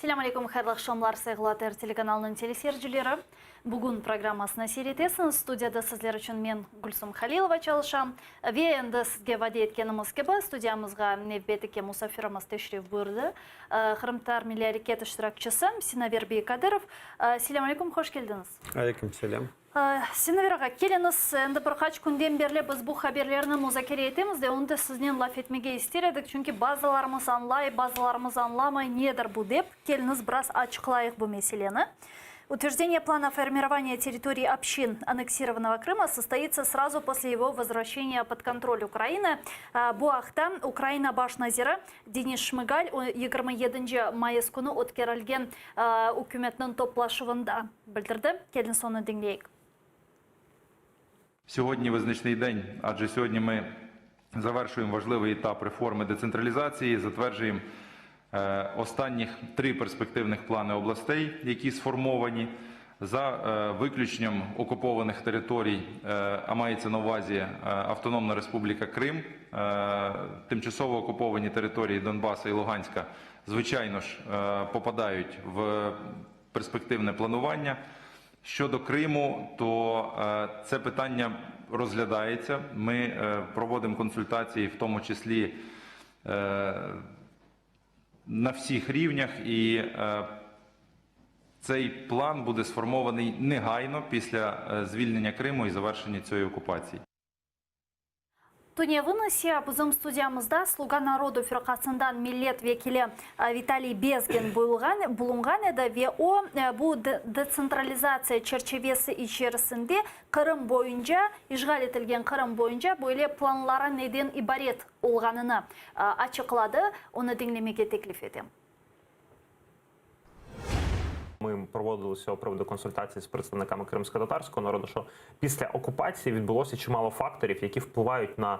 Selâm aleyküm, hayırlı aqşamlar, sayğılı ATR telekanalınıñ teleseyircileri. Bugün programmasını seyir etesiñiz. Studiyada sizler içün men, Gülsum Halilova, çalışam. Ve endi sizge vade etkenimiz kibi, studiyamızğa nevbetiki musafirimiz teşrif buyurdı. Qırımtatar milliy areket iştirakçisi Sinaver bey Kadırov. Selâm aleyküm, hoş keldiñiz. Aleyküm selâm. Sinaver ağa, keliñiz, endi bir qaç künden berli biz bu haberlerni muzakere etemiz de, onı da siznen laf etmege ister edik, çünki bazılarımız añlay, bazılarımız añlamay, nedir bu dep. Keliñiz, biraz açıqlayıq bu meseleni. Utverjdeniye plana formirovaniya territoriy obşin anneksirovannogo Krıma sostoitsya srazu posle ego vozvraşçeniya pod kontrol Ukrainı. Bu aqta Ukraina baş naziri Denis Şmıgal yigirmi yedinci mayıs künü ötkerilgen ükümetniñ toplaşuvında bildirdi. Keliñiz onı diñleyik. Сьогодні визначний день, адже сьогодні ми завершуємо важливий етап реформи децентралізації, затверджуємо останніх три перспективних плани областей, які сформовані за виключенням окупованих територій, а мається на увазі Автономна Республіка Крим, тимчасово окуповані території Донбаса і Луганська, звичайно ж, попадають в перспективне планування. Щодо Криму, то це питання розглядається. Ми проводимо консультації, в тому числі на всіх рівнях, і цей план буде сформований негайно після звільнення Криму і завершення цієї окупації. Tünevin ise bizim studiyamızda Sluga narodu firqasından millet vekili Vitaliy Bezgin bulunğan edi ve o, bu detsentralizatsiya çerçivesi içerisinde Qırım boyunca, işğal etilgen Qırım boyunca böyle planları neden ibaret olğanını açıqladı. Onı diñlemege teklif etem. Ми проводили з цього приводу консультації з представниками кримськотатарського народу, що після окупації відбулося чимало факторів, які впливають на,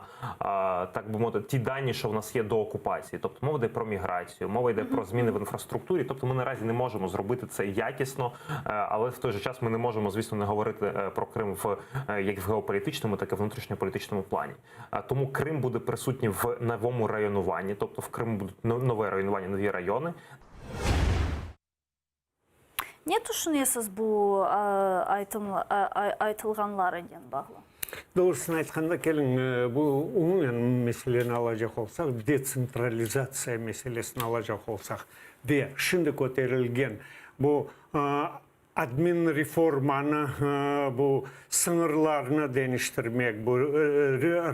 так би мовити, ті дані, що в нас є до окупації. Тобто мова йде про міграцію, мова йде про зміни в інфраструктурі. Тобто ми наразі не можемо зробити це якісно, але в той же час ми не можемо, звісно, не говорити про Крим в як в геополітичному, так і внутрішньополітичному плані. Тому Крим буде присутній в новому районуванні, тобто в Криму будуть нове районування, нові райони. Ne tüşünesiz bu aytılğanlarınen bağlı? Doğrusını aytqanda, keliñ, bu umumen meseleni alacaq olsaq, detsentralizatsiya meselesini alacaq olsaq ve şimdi köterilgen bu adminreformanı, bu sıñırlarnı deñiştirmek, bu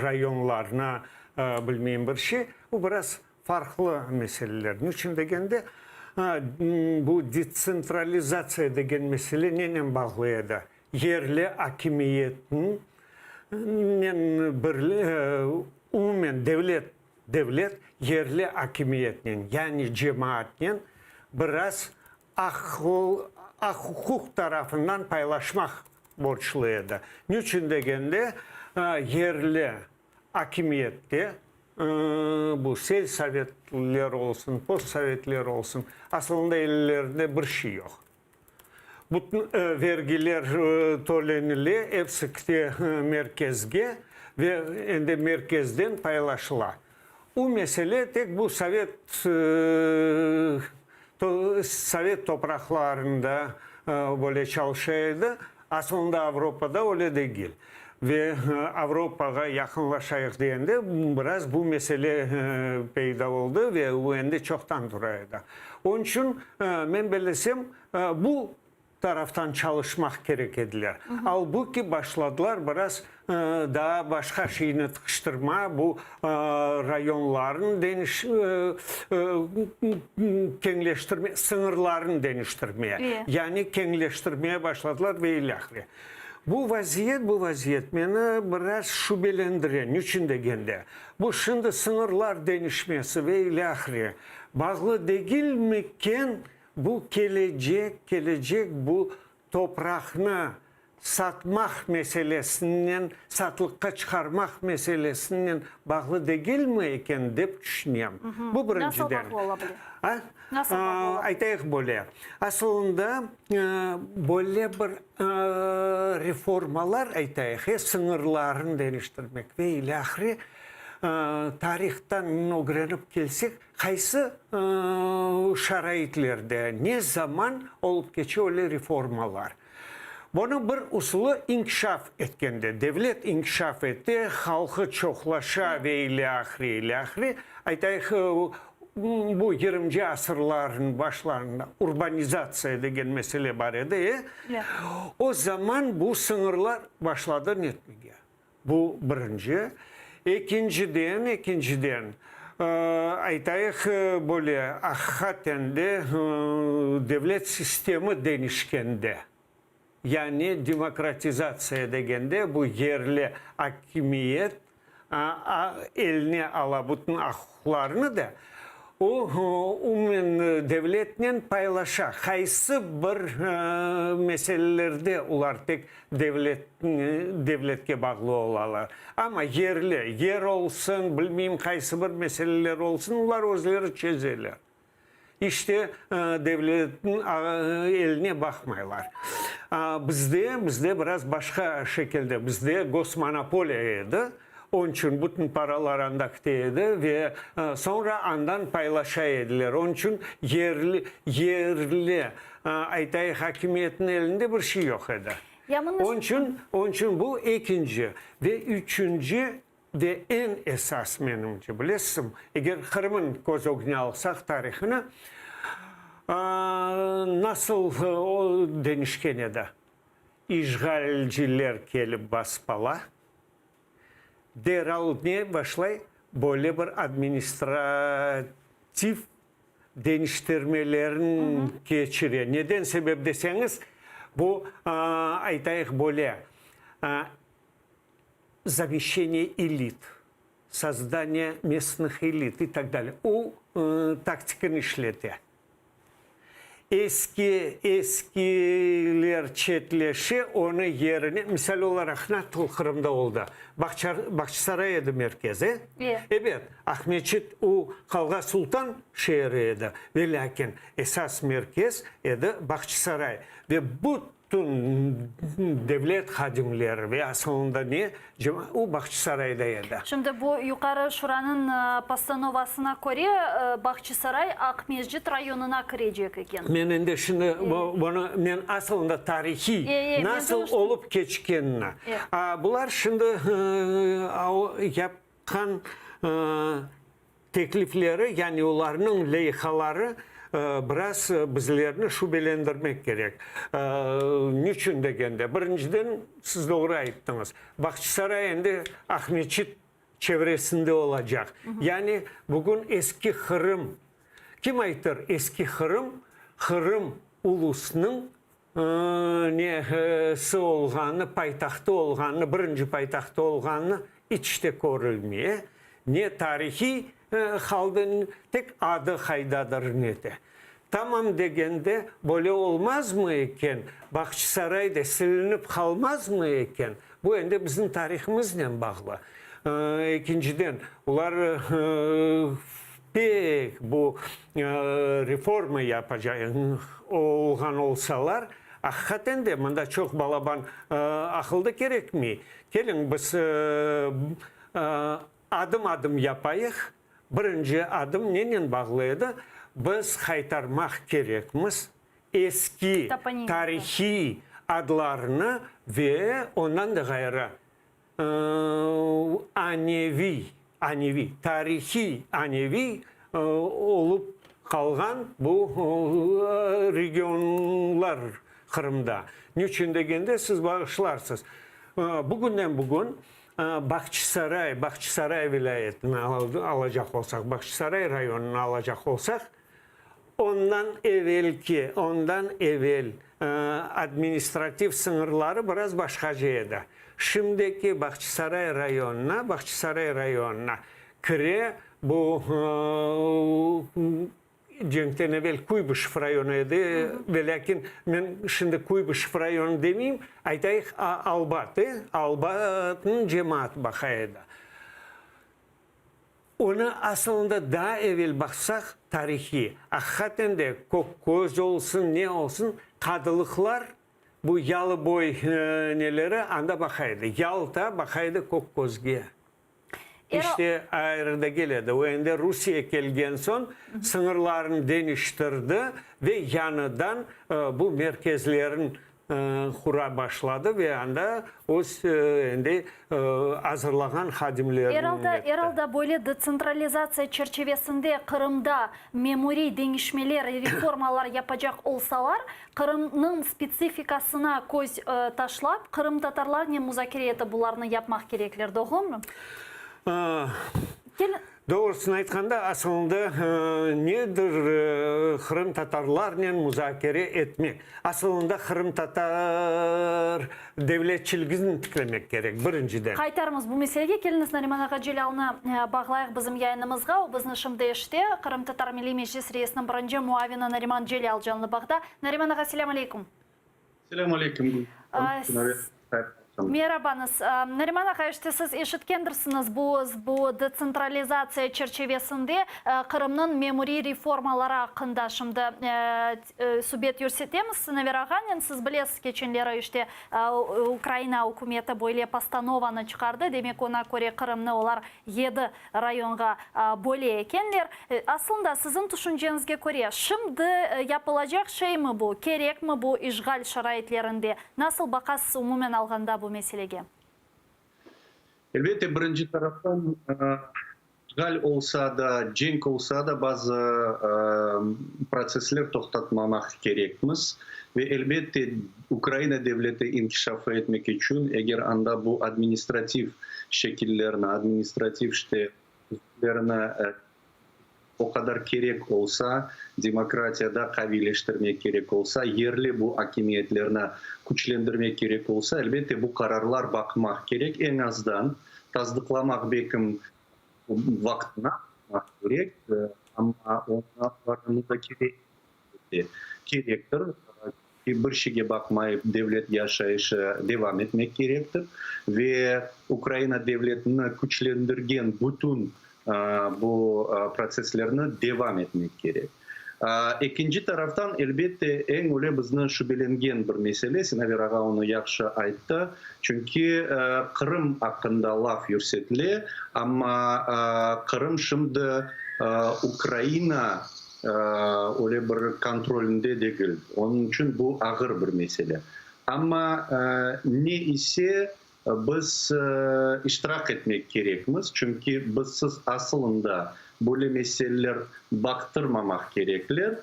rayonlarnı, bilmeyim bir şey, bu biraz Farqlı meseleler. Niçün degende, bu detsentralizatsiya degen mesele nenen bağlı edi? Yerli akimiyetnen umumen devlet, devlet yerli akimiyetnen, yani cemaatnen biraz aq-uquq tarafından paylaşmaq borclu edi. Niçün degende, yerli akimiyette, bu selsovetler olsun, postsovetler olsun, asılında ellerinde bir şey yoq. Bütün vergiler tölenile, episi kite merkezge ve endi merkezden paylaşıla. O mesele tek bu sovet sovet topraqlarında böyle çalışa edi, Asılında Avropada öyle degil. Ve Avropağa yaqınlaşayıq degende biraz bu mesele peyda oldı ve o endi çoqtan tura edi. Onıñ içün men bellesem, bu taraftan çalışmaq kerek ediler. Albuki başladılar biraz Daa başqa şeyni tıqıştırma, bu rayonlarnı deñiş, keñleştirme, sıñırlarnı deñiştirmeye, yani keñleştirmeye başladılar ve ilâhre. Bu vaziyet, bu vaziyet meni biraz şübelendire. Niçün degende, bu şimdi sıñırlar deñişmesi ve ilâhre bağlı degilmiken bu kelecek, kelecek bu topraqnı satmaq meselesinen, satlıqqa çıqarmaq meselesinen bağlı degilmi eken dep tüşünem. Bu birinciden. Nasıl bağlı ola bile? A? Nasıl bağlı ola bile? Aytayıq böyle. Asılında böyle bir reformalar, aytayıq, sıñırlarını deñiştirmek ve ilâhre. Tarihtan ögrenip kelsek, qaysı şaraitlerde, ne zaman olıp keçe öyle reformalar? Bunıñ bir usulı inkişaf etkende, devlet inkişaf ete, halqı çoqlaşa ve ilâhre, ilâhre. Aytayıq, bu yigirminci asırlarnıñ başlarında urbanizatsiya degen mesele bar edi, e? O zaman bu sıñırlar başladı netmege. Bu birinci. Ekinciden, ekinciden, aytayıq, böyle aqiqaten de devlet sistemi deñişkende, yani demokratizatsiya degende bu yerli akimiyet eline ala bütün aq-uquqlarını da, o, umumen devletnen paylaşa. Qaysı bir meselelerde olar tek devlet devletke bağlı olalar. Amma yerli, yer olsun, bilmeyim qaysı bir meseleler olsun, olar özleri çezeler. İşte, devletniñ eline baqmaylar. Bizde, bizde biraz başqa şekilde, bizde gosmonopoliya edi, onıñ içün bütün paralar anda kite edi ve soñra andan paylaşa ediler. Onıñ içün yerli, yerli, aytayıq, akimiyetniñ elinde bir şey yoq edi. Onıñ içün, onıñ içün bu ekinci ve üçünci Ve eñ esas menimce, bilesizmi, eger Qırımın köz ögüne alsaq tarihını, nasıl o deñişken edi? İşğalciler kelip basıp ala, deral ne başlay? Böyle bir administrativ deñiştirmelerin keçire. Neden sebep deseñiz, bu, aytayıq böyle, zameşçeniye elit, sozdaniye mestnıh elit i tak dalее, o taktikanı işlete. Eski, eskiler çetleşe, onı yerine, misal olaraq, nasıl Qırımda oldı, Bağça, Bağçasaray edi merkez, e? Ebet, Aqmeçit o Qalğa Sultan şeeri edi, ve lâkin esas merkez edi Bağçasaray. Ve bu Bütün devlet hadimleri ve asılında ne, o Bağçasarayda edi. Şimdi bu Yuqarı Şuranıñ postanovasına köre, Bağçasaray Aqmescit rayonına kirecek eken. Men endi şimdi bunı, men asılında tarihiy nasıl olıp keçkenini. Bular şimdi yapqan Teklifleri, yani olarnıñ leyhaları biraz bizlerni şübelendirmek kerek. Niçün degende, birinciden, siz doğru ayttıñız, Bağçasaray endi Aqmeçit çevresinde olacaq. Yani bugün Eski Qırım, kim aytır Eski Qırım, Qırım ulusnıñ Nesi olğanını, paytahtı olğanını, birinci paytahtı olğanını iç te körülmey. Ne tarihiy halda, tek adı qaydadır ne de. Tamam degende, böyle olmazmı eken, Bağçasaray da silinip qalmazmı eken? Bu endi bizim tarihimiznen bağlı. Ekinciden, olar pek bu reforma yapacaq olğan olsalar, aqiqaten de mında çoq balaban aqıl da kerekmey. Keliñ, biz adım-adım yapayıq. Birinci adım nenen bağlı edi? Biz qaytarmaq kerekmiz eski tarihiy adlarını ve ondan da ğayrı aneviy, aneviy, tarihiy aneviy olıp qalğan bu regionlar Qırımda. Niçün degende, siz bağışlarsız, bugünden bugün Bağçasaray, Bağçasaray vilâyetini alacaq olsaq, Bağçasaray rayonını alacaq olsaq, Ondan evelki, ondan evel administrativ sıñırları biraz başqaca edi. Şimdiki Bağçasaray rayonına, Bağçasaray rayonına kire bu cenkten evel Kuybışev rayonı edi, velâkin men şimdi Kuybışev rayonı demeyim, aytayıq Albat, Albatnıñ cemaat baqa edi. Onı asılında daa evel baqsaq, tarihiy, aqiqaten de Kökköz olsun, ne olsun, qadılıqlar, bu yalıboy neleri anda baqa edi. Yalta baqa edi Kökközge. İşte ayrı degil edi. O endi Rusiye kelgen soñ sıñırlarını deñiştirdi ve yañıdan bu merkezlerin qura başladı ve anda öz endi azırlağan hadimlerini Er alda, etti. er alda böyle detsentralizatsiya çerçivesinde Qırımda memuriy deñişmeler, reformalar yapacaq olsalar, Qırımnıñ spetsifikasına köz taşlap, qırımtatarlarnen muzakere etip bularnı yapmaq kerekler, doğrumı? Kelin. Doğrusını aytqanda, asılında nedir qırımtatarlarnen muzakere etmek? Asılında qırımtatar devletçiligini tiklemek kerek, birinciden. Qaytarmız bu meselege. Keliñiz, Nariman ağa Celâlnı bağlayıq bizim yayınımızğa. O bizni şimdi eşite. Qırımtatar Milliy Meclis reisiniñ birinci muavini Nariman Celâl canlı bağda. Nariman ağa, selâm aleyküm. Selâm aleyküm, Merabañız. Nariman ağa, işte siz eşitkendirsiñiz, bu bu detsentralizatsiya çerçivesinde Qırımnıñ memuriy reformaları aqqında şimdi subet yürsetemiz Sinaver ağanen. Siz bilesiz, keçenleri işte Ukraina ükümeti böyle postanovanı çıqardı, demek oña köre Qırımnı olar yedi rayonğa böle ekenler. Aslında, siziñ tüşünceñizge köre, şimdi yapılacaq şeymi bu, kerekmi bu işğal şaraitlerinde? Nasıl baqasız umumen alğanda bu meselege? Elbette, birinci taraftan, işğal olsa da, cenk olsa da, bazı protsessler toqtatmamaq kerekmiz. Ve, elbette, Ukraina devleti inkişafı etmek içün, eger anda bu administrativ şekillerni, administrativ işte tüzüklerni o qadar kerek olsa, demokratiyada qaviyleştirmek kerek olsa, yerli bu akimiyetlerni küçlendirmek kerek olsa, elbette, bu qararlar baqmaq kerek, eñ azdan tasdıqlamaq bekim vaqtına baqmaq kerek, amma onı olarnı muzakere etmek kerektir. Çünki bir şeyge baqmayıp devlet yaşayışı devam etmek kerektir ve Ukraina devletini küçlendirgen bütün bu protsesslerni devam etmek kerek. Ekinci taraftan, elbette, eñ öyle bizni şübelengen bir mesele, Sinaver ağa onı yahşı ayttı, çünki Qırım aqqında laf yürsetile, amma Qırım şimdi Ukraina öyle bir kontrolünde degil, onıñ içün bu ağır bir mesele. Amma ne ise Biz iştirak etmek kerekmiz, çünki bizsiz asılında böyle meseleler baqtırmamaq kerekler.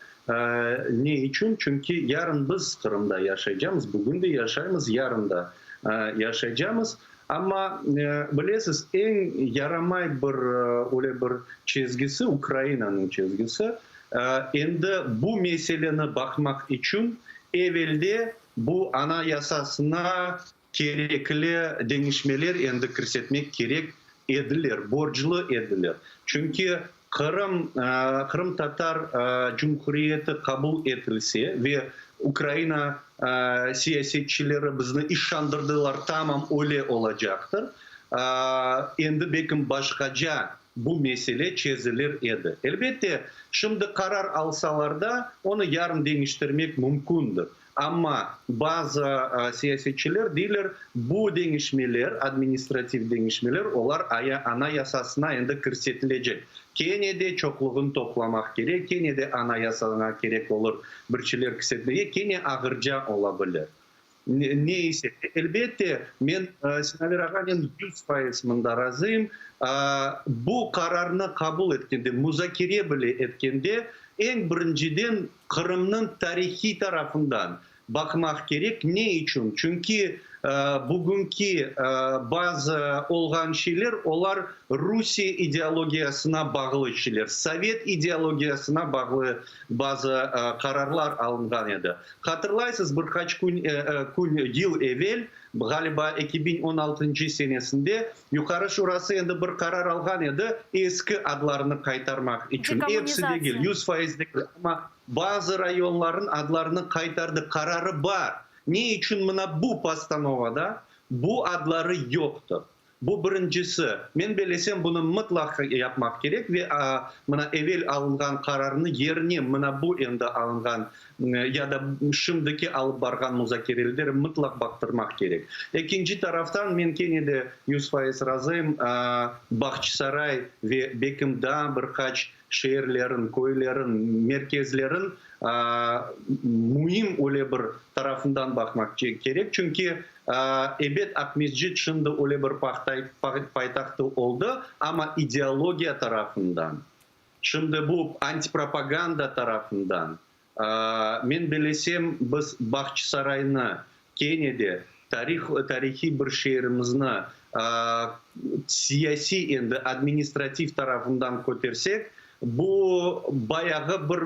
Ne içün? Çünki yarın biz Qırımda yaşaycamız, bugün de yaşaymız, yarın da yaşaycamız. Amma, bilesiz, eñ yaramay bir öyle bir çizgisi, Ukrainanıñ çizgisi, endi bu meseleni baqmaq içün evelde bu Anayasasına Kerekli deñişmeler endi kirsetmek kerek ediler, borclu ediler. Çünki Qırım, Qırımtatar Cumhuriyeti qabul etilse ve Ukraina siyasetçileri bizni işandırdılar, tamam öyle olacaqtır, endi belkim başqaca bu mesele çezilir edi. Elbette, şimdi qarar alsalar da, onı yarın deñiştirmek mümkündir. Amma bazı siyasetçiler deyler, bu deñişmeler, administrativ deñişmeler, olar Anayasasına endi kirsetilecek. Kene de çoqluğın toplamaq kerek, kene de Anayasana kerek olur bir şeyler kirsetmege, kene ağırca ola bilir. Ne ise, elbette, men Sinaver ağanen 100% mında razıyım, bu qararnı qabul etkende, muzakere bile etkende, eñ birinciden Qırımnıñ tarihiy tarafından baqmaq kerek. Ne içün? Çünki bugünki bazı olğan şeyler, olar Rusiye ideologiyasına bağlı şeyler, sovet ideologiyasına bağlı bazı qararlar alınğan edi. Hatırlaysız, bir qaç kün, kün, yıl evel, ğaliba, 2016-ncı senesinde Yuqarı Şurası endi bir qarar alğan edi, eski adlarını qaytarmaq içün. Episi degil, 100% degil, amma bazı rayonlarnıñ adlarını qaytardı, qararı bar. Ne içün mına bu postanovada bu adları yoqtır? Bu birincisi. Men bellesem, bunı mıtlaq yapmaq kerek ve mına evel alınğan qararnı yerine mına bu endi alınğan ya da şimdiki alıp barğan muzakereler mıtlaq baqtırmaq kerek. Ekinci taraftan, men kene de 100% razıyım, Bağçasaray ve bekim daa bir qaç şeerlerin, köylerin, merkezlerin müim öyle bir tarafından baqmaq kerek, çünki, ebet, Aqmescit şimdi öyle bir paytahtı oldı, amma ideologiya tarafından, şimdi bu antipropaganda tarafından, men bilesem, biz Bağçasaraynı kene de tarih, tarihiy bir şeerimizni siyasiy endi administrativ tarafından kötersek, bu bayağı bir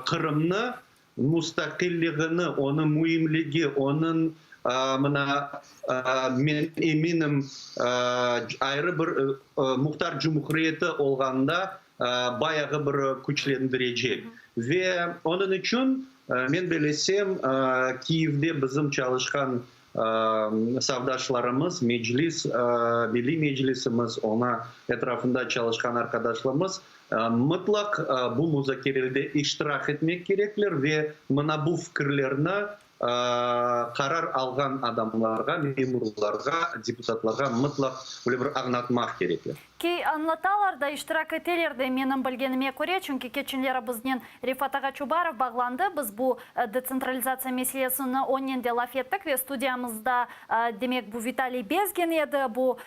Qırımnı mustaqilligini, onıñ müimligi, onıñ mına, men eminim, ayrı bir muhtar cumhuriyeti olğanında bayağı bir küçlendirecek. Ve onıñ içün, men belesem, Kiyevde bizim çalışqan safdaşlarımız, Meclis, Milliy Meclisimiz, oña etrafında çalışqan arqadaşlarımız mıtlaq bu muzakerelde iştirak etmek kerekler ve mına bu fikirlerni qarar alğan adamlarğa, memurlarğa, deputatlarğa mıtlaq böyle bir añlatmaq kerekler. Ki, añlatalar da, iştirak eteler de, menim bilgenime köre, çünki keçenleri biznen Refat ağa Çubarov bağlandı, biz bu detsentralizatsiya meselesini onnen de laf ettik ve studiyamızda, demek, bu Vitaliy Bezgin edi, bu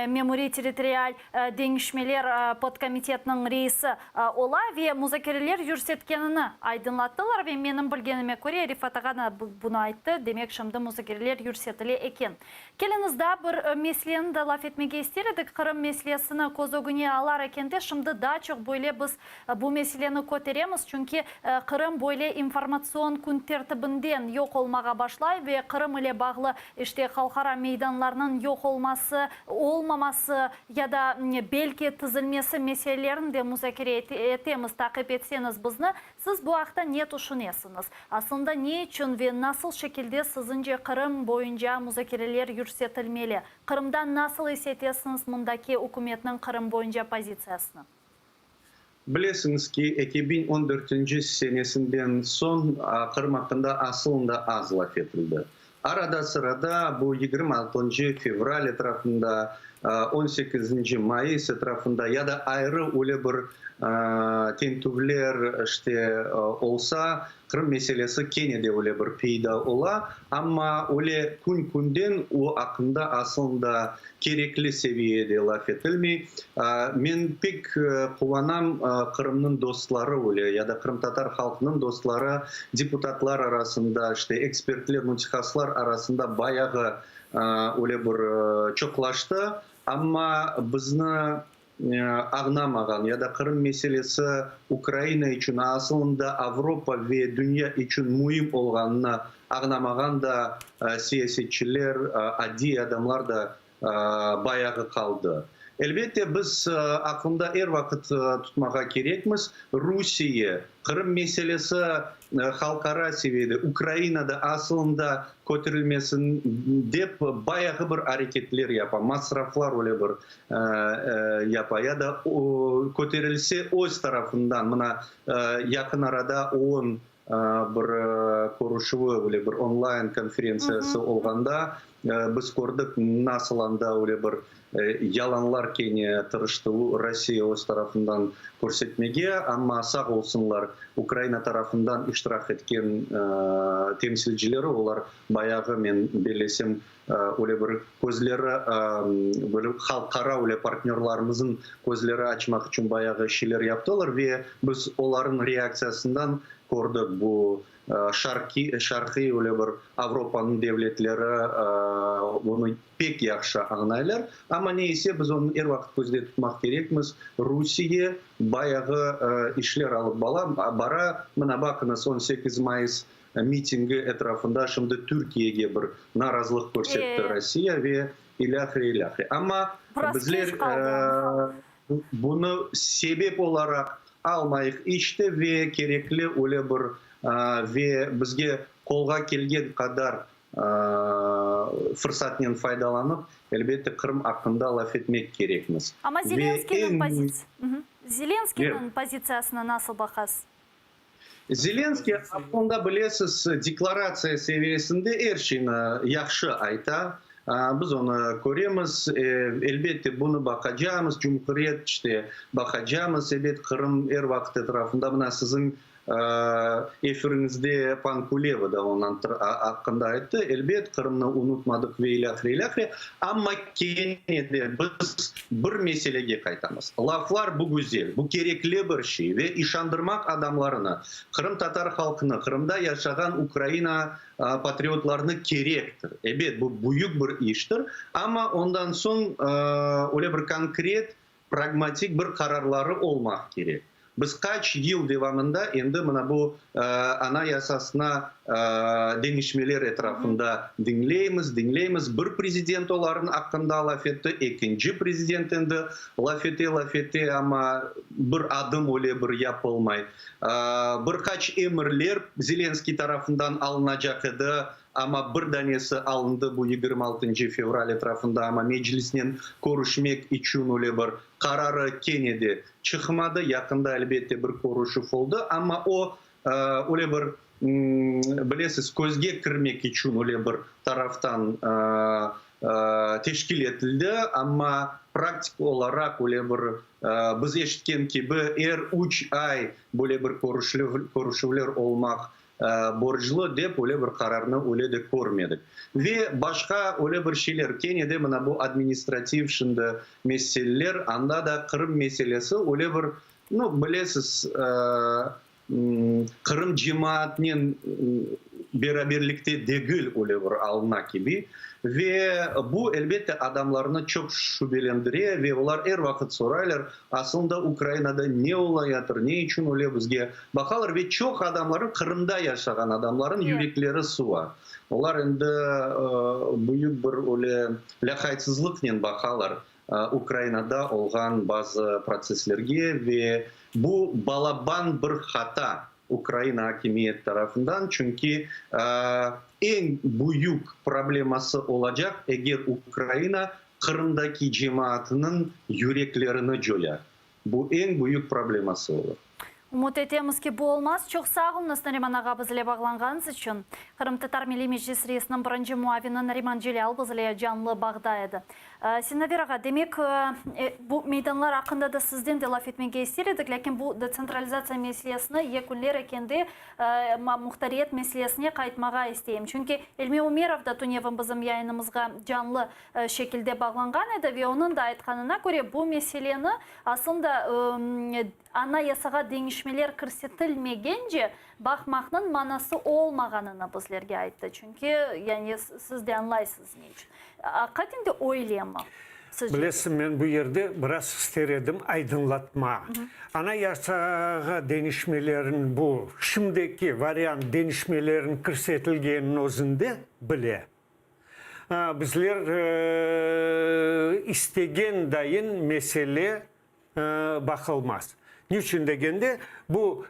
memuriy-territorial deñişmeler podkomitetiniñ reisi ola ve muzakereler yürsetkenini aydınlattılar ve menim bilgenime köre, Refat ağa da bunı ayttı, demek, şimdi muzakereler yürsetile eken. Keliñiz, daa bir meseleni de laf etmege ister edik, Qırım meselesini köz ögüne alar ekende, şimdi daa çoq böyle biz bu meseleni köteremiz, çünki Qırım böyle informatsion kün tertibinden yoq olmağa başlay ve Qırım ile bağlı işte halqara meydanlarnıñ yoq olması, olmaması ya da belki tizilmesi meselelerini de muzakere etemiz, taqip etseñiz bizni. Siz bu aqta ne tüşünesiñiz? Aslında ne içün ve nasıl şekilde siziñce Qırım boyunca muzakereler yürsetilmeli? Qırımda nasıl is etesiñiz mındaki ükümetniñ Qırım boyunca pozitsiyasını? Bilesiñiz ki, 2014-nci senesinden soñ Qırım aqqında asılında az laf etildi. Arada-sırada bu 26-ncı fevral etrafında, 18-nci mayıs etrafında ya da ayrı öyle bir tintüvler işte olsa, Qırım meselesi kene de öyle bir peyda ola, amma öyle kün-künden o aqqında asılında kerekli seviyede laf etilmey. Men pek quvanam, Qırımnıñ dostları öyle ya da qırımtatar halqınıñ dostları deputatlar arasında, işte ekspertler, mütehassıslar arasında bayağı öyle bir çoqlaştı, amma bizni añlamağan ya da Qırım meselesi Ukraina içün, asılında Avropa ve dünya içün müim olğanını añlamağan da siyasetçiler, adiy adamlar da bayağı qaldı. Elbette, biz aqlında er vaqıt tutmağa kerekmiz, Rusiye Qırım meselesi halqara seviyede, Ukrainada asılında köterilmesin dep bayağı bir areketler yapa, masraflar öyle bir yapa ya da köterilse öz tarafından, mına yaqın arada OON bir körüşüvi, öyle bir onlayn konferentsiyası olğanda biz kördik, nasıl anda öyle bir yalanlar kene tırıştı Rusiye öz tarafından körsetmege, amma sağ olsunlar, Ukraina tarafından iştirak etken temsilcileri, olar bayağı, men bellesem, öyle bir közleri, böyle halqara öyle partnörlarımıznıñ közleri açmaq içün bayağı şeyler yaptılar ve biz olarnıñ reaktsiyasından kördik bu şarqiy, şarqiy öyle bir Avropanıñ devletleri bunı pek yahşı añlaylar. Amma ne ise, biz onı er vaqıt közde tutmaq kerekmiz, Rusiye bayağı işler alıp bara, mına baqıñız, 18 mayıs mitingi etrafında şimdi Türkiyege bir narazılıq körsetti Rossiya ve ilâhre, ilâhre. Amma bizler bunı sebep olaraq almayıq iç te ve kerekli öyle bir ve bizge qolğa kelgen qadar. Fırsatnen faydalanıp, elbette, Qırım aqqında laf etmek kerekmiz. Amma Ve Zelenskıynıñ eñ pozits Zelenskıynıñ Evet. pozitsiyasına nasıl baqasız? Zelenskıy aslında, bilesiz, deklaratsiya seviyesinde er şeyni yahşı ayta. Biz onı köremiz. Elbette, bunı baqacağımız, cumhuriyet, işte, baqacağımız. Ebet, Qırım er vaqıt etrafında. Mına siziñ Efiriñizde pan Kuleba da onıñ aqqında ayttı. Elbet, Qırımnı unutmadıq ve ilâhre, ilâhre. Amma kene de biz bir meselege qaytamız. Laflar bu güzel, bu kerekli bir şey ve işandırmaq adamlarını, qırımtatar halqını, Qırımda yaşağan Ukraina patriotlarını kerektir. Ebet, bu büyük bir iştir. Amma ondan soñ öyle bir konkret pragmatik bir qararları olmaq kerek. Biz qaç yıl devamında endi mına bu Anayasasına deñişmeler etrafında diñleymiz, diñleymiz. Bir prezident olarnıñ aqqında laf etti, ekinci prezident endi laf ete, laf ete, amma bir adım öyle bir yapılmay. Bir qaç emirler Zelenskiy tarafından alınacaq edi, Amma bir danesi alındı bu 26 fevral etrafında, amma Meclisnen körüşmek içün öyle bir qararı kene de çıqmadı. Yaqında, elbette, bir körüşüv oldı, amma o, öyle bir, bilesiz, közge kirmek içün öyle bir taraftan teşkil etildi, amma praktik olaraq öyle bir, biz eşitken kibi, er üç ay böyle bir körüşüvler olmaq borclu dep öyle bir qararnı öyle de körmedik. Ve başqa öyle bir şeyler, kene de mına bu administrativ şimdi meseleler, anda da Qırım meselesi öyle bir, nu, bilesiz, Qırım cemaatnen beraberlikte degil öyle bir alına kibi. Ve bu, elbette, adamlarnı çoq şübelendire ve olar er vaqıt soraylar, Aslında Ukrainada ne olayatır, ne içün öyle bizge baqalar ve çoq adamların, Qırımda yaşağan adamların yürekleri suva. Olar endi büyük bir öyle lâqaytsızlıqnen baqalar Ukrainada olğan bazı protsesslerge ve bu balaban bir hata Ukraina akimiyet tarafından, çünki eñ büyük probleması olacaq, eger Ukraina Qırımdaki cemaatınıñ yüreklerini coya. Bu eñ büyük probleması olur. Ümüt etemiz ki, bu olmaz. Çoq sağ oluñız, Nariman ağa, bizle bağlanğanıñız içün. Qırımtatar Milliy Meclis reisiniñ birinci muavini Nariman Celâl bizle canlı bağda edi. Sinaver ağa, demek, bu meydanlar aqqında da sizden de laf etmege ister edik, lâkin bu detsentralizatsiya meselesini yekünler ekende muhtariyet meselesine qaytmağa isteyim. Çünki İlmi Umerov da tünevin bizim yayınımızğa canlı şekilde bağlanğan edi ve onıñ da aytqanına köre, bu meseleni aslında Anayasağa deñişmeler kirsetilmegence baqmaqnıñ manası olmağanını bizlerge ayttı. Çünki, yani, siz de añlaysız ne içün. Aqiqaten de öylemi, sizce? Bilesiñ, men bu yerde biraz ister edim aydınlatma. Anayasağa deñişmelerin bu şimdiki variant deñişmelerin kirsetilgeniniñ özünde bile bizler istegen dayın mesele baqılmaz. Niçün degende, bu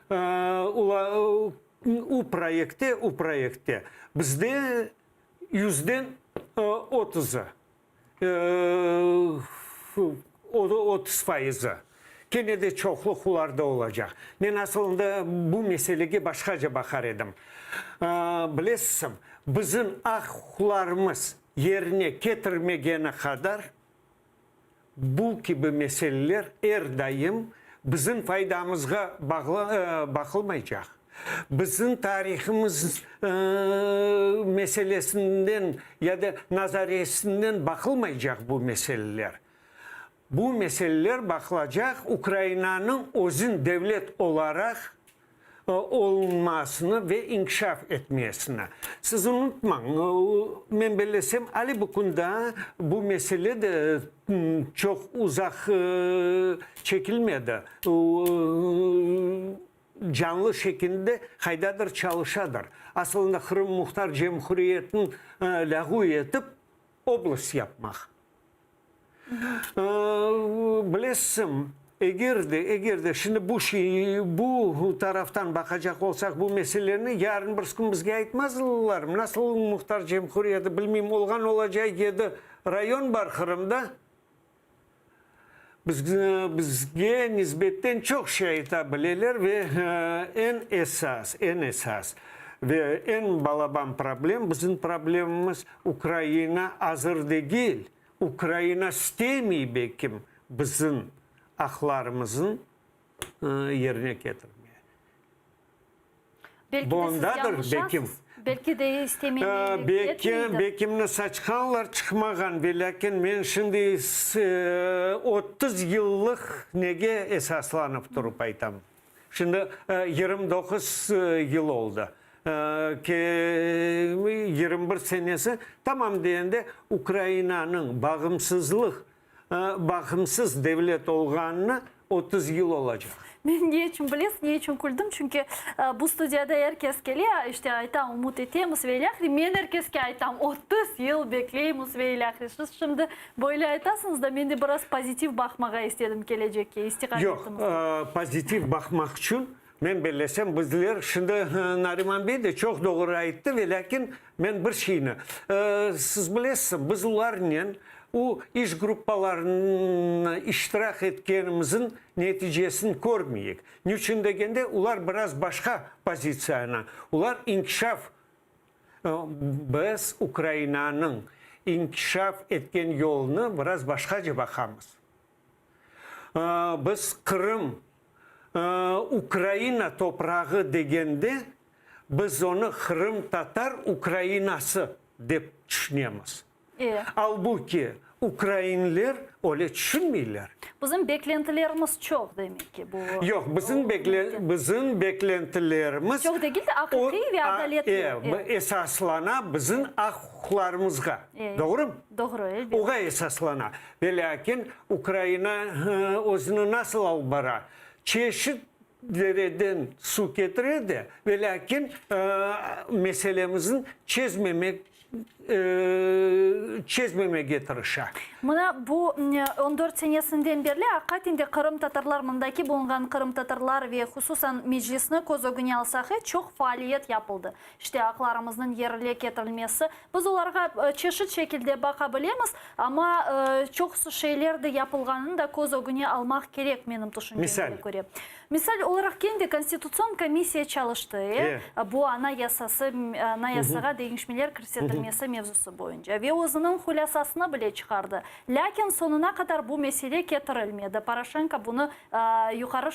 u proyektte, u proyektte bizde yüzden otuzı, 30 fayızı, kene de çoqluq olarda olacaq. Men asılında bu meselege başqaca baqar edim. Bilesizmi, bizim aq-uquqlarımız yerine ketirmegeni qadar, Bu kibi meseleler er daim bizim faydamızğa baqılmaycaq. Bizim tarihimiz meselesinden ya da nazariyesinden baqılmaycaq bu meseleler. Bu meseleler baqılacaq Ukrainanıñ özün devlet olaraq olunmasını ve inkişaf etmesini. Siz unutmañ, men bellesem, ali bu kün daa bu mesele de çoq uzaq çekilmedi, canlı şekilde qaydadır çalışadır. Asılında Qırım Muhtar Cemhuriyetini lâğu etip, oblast yapmaq. Bilesiñ. Eger de, eger de şimdi bu şey, bu taraftan baqacaq olsaq bu meseleni, yarın birisi kün bizge aytmazlarmı, nasıl muhtar cemhuriyeti, bilmeyim, olğan olacaq yedi rayon bar Qırımda, bizge nisbetten çoq şey ayta bileler ve eñ esas, eñ esas ve eñ balaban problem, bizim problemimiz, Ukraina azır degil, Ukraina istemey belkim bizim aqlarımızın yerine ketirmeye. Belki de siz yañlışasız, belki de istememeylik etmeydir. Bekimni saçqanlar çıqmağan, velâkin men şimdi 30 yıllıq nege esaslanıp turıp aytam. Şimdi 29 yıl oldı. Ki, 21 senesi tamam degende Ukrainanıñ bağımsızlıq Bağımsız devlet olğanına 30 yıl olacaq. Men ne içün bilesiz, ne içün küldim? Çünki bu studiyada er kes kele, işte ayta, ümüt etemiz ve ilâhre. Men er keske aytam, 30 yıl bekleymiz ve ilâhre. Siz şimdi böyle aytasıñız da, men de biraz pozitiv baqmağa istedim kelecekke, istiqametimizge. Yoq, pozitiv baqmaq içün, men bellesem, bizler, şimdi Nariman bey de çoq doğru ayttı, velâkin men bir şeyni, siz bilesiz, biz olarnen O iş gruppalarında iştirak etkenimizin neticesini körmeyik. Niçün degende, olar biraz başqa pozitsiyanı, olar inkişaf, biz Ukrainanıñ inkişaf etken yolunı biraz başqaca baqamız. Biz Qırım, Ukraina toprağı degende, biz onı qırımtatar Ukrainası dep tüşünemiz. Albuki, ukrainler öyle tüşünmeyler. Bizim beklentilerimiz çoq, demek ki, bu. Yoq, bizim bizim beklentilerimiz. Çoq degil de, aqiqiy ve adaletli. E, esaslana bizim aq-uquqlarımızğa. Doğrumı? Doğru, elbette. Oğa esaslana. Ve lâkin Ukraina özüni nasıl alıp bara? Çeşit dereden suv ketire de, ve lâkin meselemizni çezmemek çezmemege tırışa. Mına bu on dört senesinden berli aqaten de qırımtatarlar, mındaki bulunğan qırımtatarlar ve hususan Meclisni köz ögüne alsaq, çoq faaliyet yapıldı. İşte, aqlarımıznıñ yerine ketirilmesi. Biz olarğa çeşit şekilde baqa bilemiz, amma çoqusı şeyler de yapılğanını da köz ögüne almaq kerek, menim tüşüncemge köre. Misal olaraq, kene de Konstitutsion komissiya çalıştı, e, bu Anayasası, Anayasağa deñişmeler kirsetilmesi mevzusı boyunca ve özüniñ hulâsasını bile çıqardı. Lâkin soñuna qadar bu mesele ketirilmedi, Poroşenko bunı Yuqarı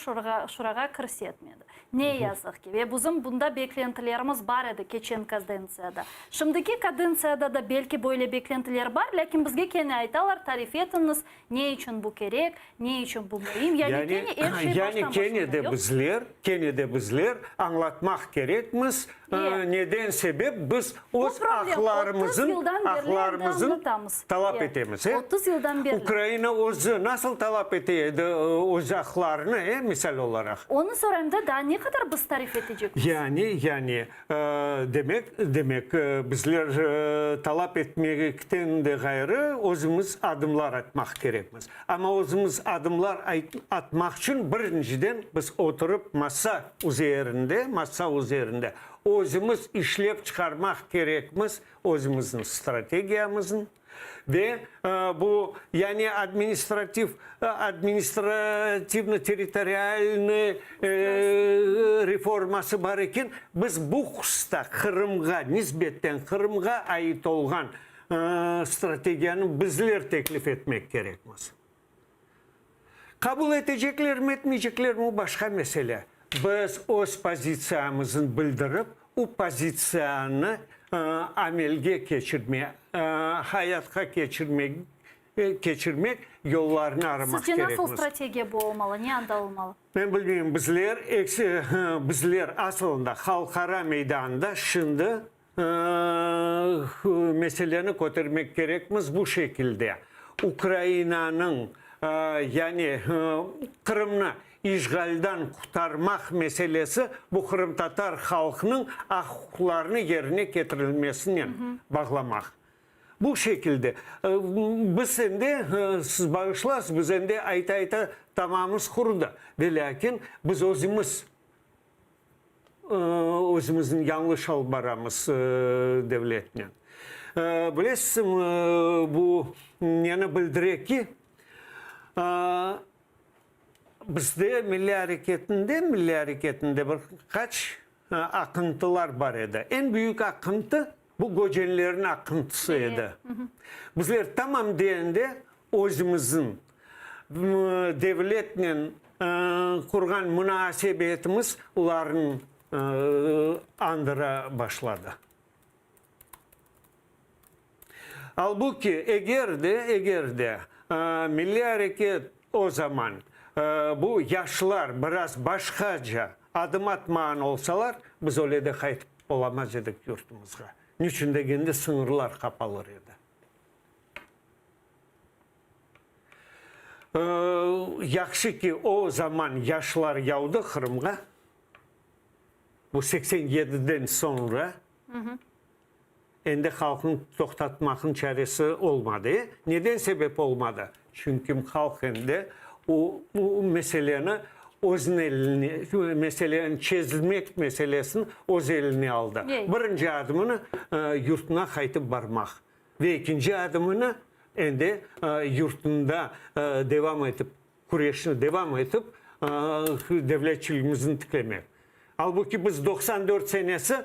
Şurağa kirsetmedi. Ne yazıq ki, ve bizim bunda beklentilerimiz bar edi keçen kadentsiyada. Şimdiki kadentsiyada da belki böyle beklentiler bar, lâkin bizge kene aytalar, tarif etiñiz, ne içün bu kerek, ne içün bu müim, yani kene er şey Yani baştan kene başlana, de yoq? bizler, kene de bizler añlatmaq kerekmiz, neden sebep biz Bu öz problem 30 aqlarımızın, yıldan berli endi aqlarımızın añlatamız. talap etemiz. 30 yıldan berli. Ukraina özü nasıl talap ete edi öz aqlarını, e, misal olaraq? Onı sorayım da, daa ne qadar biz tarif etecekmiz? Yani, yani, demek, demek, bizler talap etmekten de ğayrı özümiz adımlar atmaq kerekmiz. Amma özümiz adımlar atmaq içün birinciden biz oturıp masa üzerinde, masa üzerinde özümiz işlep çıqarmaq kerekmiz özümizniñ strategiyamıznı ve bu yani administrativ, administrativno-territorialnıy reforması bar eken, biz bu hususta Qırımğa nisbetten, Qırımğa ait olğan strategiyanı bizler teklif etmek kerekmiz. Qabul eteceklermi, etmeyceklermi, o başqa mesele. Biz öz pozitsiyamıznı bildirip, o pozitsiyanı amelge keçirme, hayatqa keçirmek, keçirmek yollarını aramaq Sizce kerekmiz. nasıl strategiya bu olmalı, ne anda olmalı? Men bilmeyim, bizler, bizler asılında halqara meydanında şimdi Meseleni kötermek kerekmiz bu şekilde, Ukrainanıñ, yani Qırımnı işğaldan qurtarmaq meselesi bu qırımtatar halqınıñ aq-uquqlarını yerine ketirilmesinen bağlamaq. Bu şekilde. Biz endi, siz bağışlarsız, biz endi ayta-ayta tamamımız qurudı. Ve lâkin biz özümiz özümizni yañlış alıp baramız devletnen. Bilesiz, bu neni bildire ki, bizde milliy areketinde, milliy areketinde bir qaç aqıntılar bar edi. Eñ büyük aqıntı bu göcenlerin aqıntısı edi. Bizler tamam deende özümizniñ devletnen qurğan munasebetimiz olarnı añdıra başladı. Albuki, eger de, eger de milliy areket o zaman bu yaşlar biraz başqaca adım atmağan olsalar, biz öyle de qaytıp olamaz edik yurtumızğa. Niçün degende, sıñırlar qapalır edi. Yahşı ki, o zaman yaşlar yavdı Qırımğa, bu 87-den soñra, endi halqnı toqtatmaqnıñ çaresi olmadı. Neden sebep olmadı? Çünki halq endi o meseleni özüniñ eline, meseleni çezmek meselesini öz eline aldı. Birinci adımını yurtuna qaytıp barmaq. Ve ekinci adımını endi yurtunda devam etip, küreşni devam etip, devletçiligimizni tiklemek. Albuki biz 94 senesi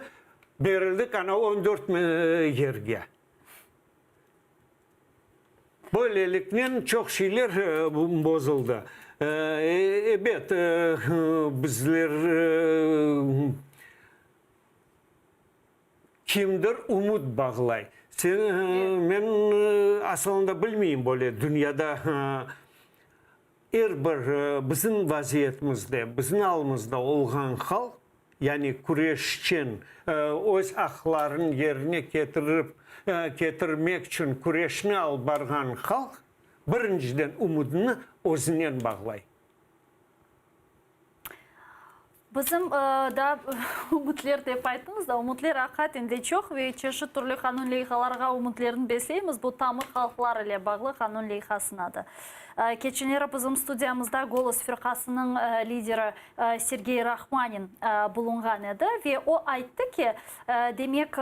berildik ana 14 yerge. Böyleliknen çoq şeyler bozuldı. Ebet, bizler Kimdir ümüt bağlay. Sen, men asılında bilmeyim böyle dünyada er bir bizim vaziyetimizde, bizim alımızda olğan halq, yani küreşçen, öz aqlarını yerine ketirip, ketirmek içün küreşni alıp barğan halq, birinciden ümüdini özünen bağlay. Bizim daa ümütler dep ayttıñız da, ümütler aqiqaten de çoq ve çeşit türlü qanun leyhalarğa ümütlerni besleymiz. Bu tamır halqlar ile bağlı qanun leyhasına da. Keçenleri bizim studiyamızda Golos firqasınıñ lideri Sergey Rahmanin bulunğan edi ve o ayttı ki, demek,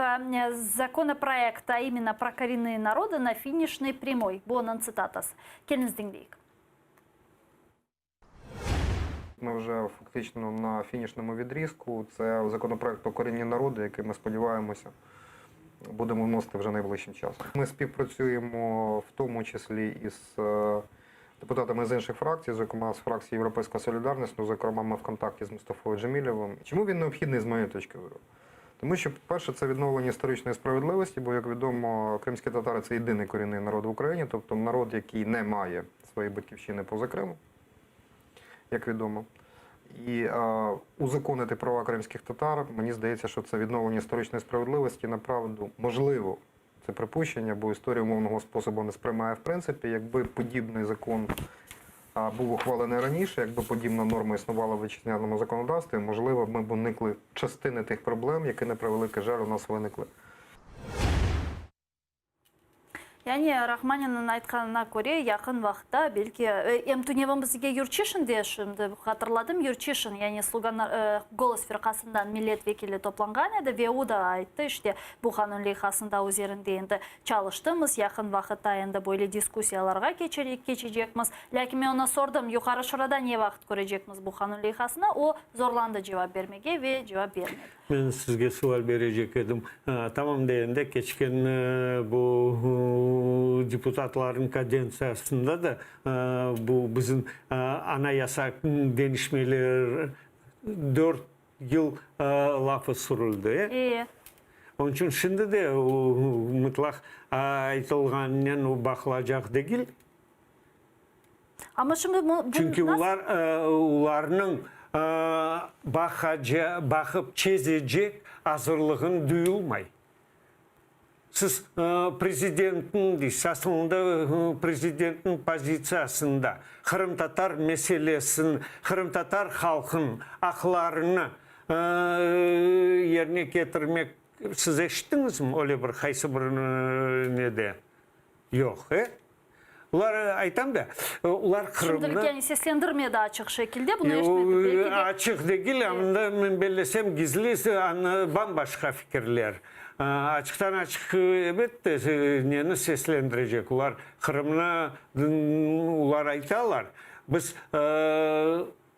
zakonoproyekt, a imенно pro korennıye narodı na finişnoy pryamoy, bu onıñ tsitatası. Keliñiz diñleyik. Ми вже фактично на фінішному відрізку. Це законопроект про корінні народи, який ми сподіваємося, будемо вносити вже найближчим часом. Ми співпрацюємо в тому числі із е, депутатами з інших фракцій, зокрема з фракції Європейська Солідарність, ну, зокрема, ми в контакті з Мустафою Джемілєвим. Чому він необхідний з моєї точки зору? Тому що, перше, це відновлення історичної справедливості, бо, як відомо, кримські татари це єдиний корінний народ в Україні, тобто народ, який не має своєї батьківщини поза Кримом, як відомо. І е, узаконити права кримських татар, мені здається, що це відновлення історичної справедливості, направду, можливо, це припущення, бо історія умовного способу не сприймає в принципі. Якби подібний закон а, був ухвалений раніше, якби подібна норма існувала в вітчизняному законодавстві, можливо, ми б уникли частини тих проблем, які, на превеликий жаль, у нас виникли. Yani, Rahmaninniñ aytqanına köre, yaqın vaqıtta, belki, em tünevin bizge Yurçişin de, şimdi hatırladım, Yurçişin, yani Sluga Golos firqasından millet vekili toplanğan edi ve o da ayttı, işte, bu qanun leyhasında üzerinde endi çalıştımız, yaqın vaqıtta endi böyle diskussiyalarğa keçecekmiz. Lâkin men oña sordım, Yuqarı Şurada ne vaqıt körecekmiz bu qanun leyhasını, o zorlandı cevap bermege ve cevap bermedi. Men sizge sual berecek edim. Tamam degende, keçken bu deputatlarnıñ kadentsiyasında da bu bizim anayasa deñişmeler dört yıl lafı sürüldi. E. Onıñ içün şimdi de mıtlaq aytılğanınen o baqılacaq degil. Amma şimdi bu Çünki olar, olarnıñ baqaca, baqıp çezecek azırlığın duyulmay. Siz prezidentniñ deysiz, aslında prezidentniñ pozitsiyasında qırımtatar meselesini, qırımtatar halqınıñ aqlarını yerine ketirmek. Siz eşittiñizmi öyle bir qaysı bir nede? Yoq, e? Olar, aytam da, olar Qırımnı... Şimdilik yani seslendirmedi açıq şekilde, bunı eşitmedik. Belki de... Açıq degil, anda men bellesem gizli, bam-başqa fikirler. Açıqtan-açıq, elbette, neni seslendirecek? Olar Qırımnı, olar aytalar, biz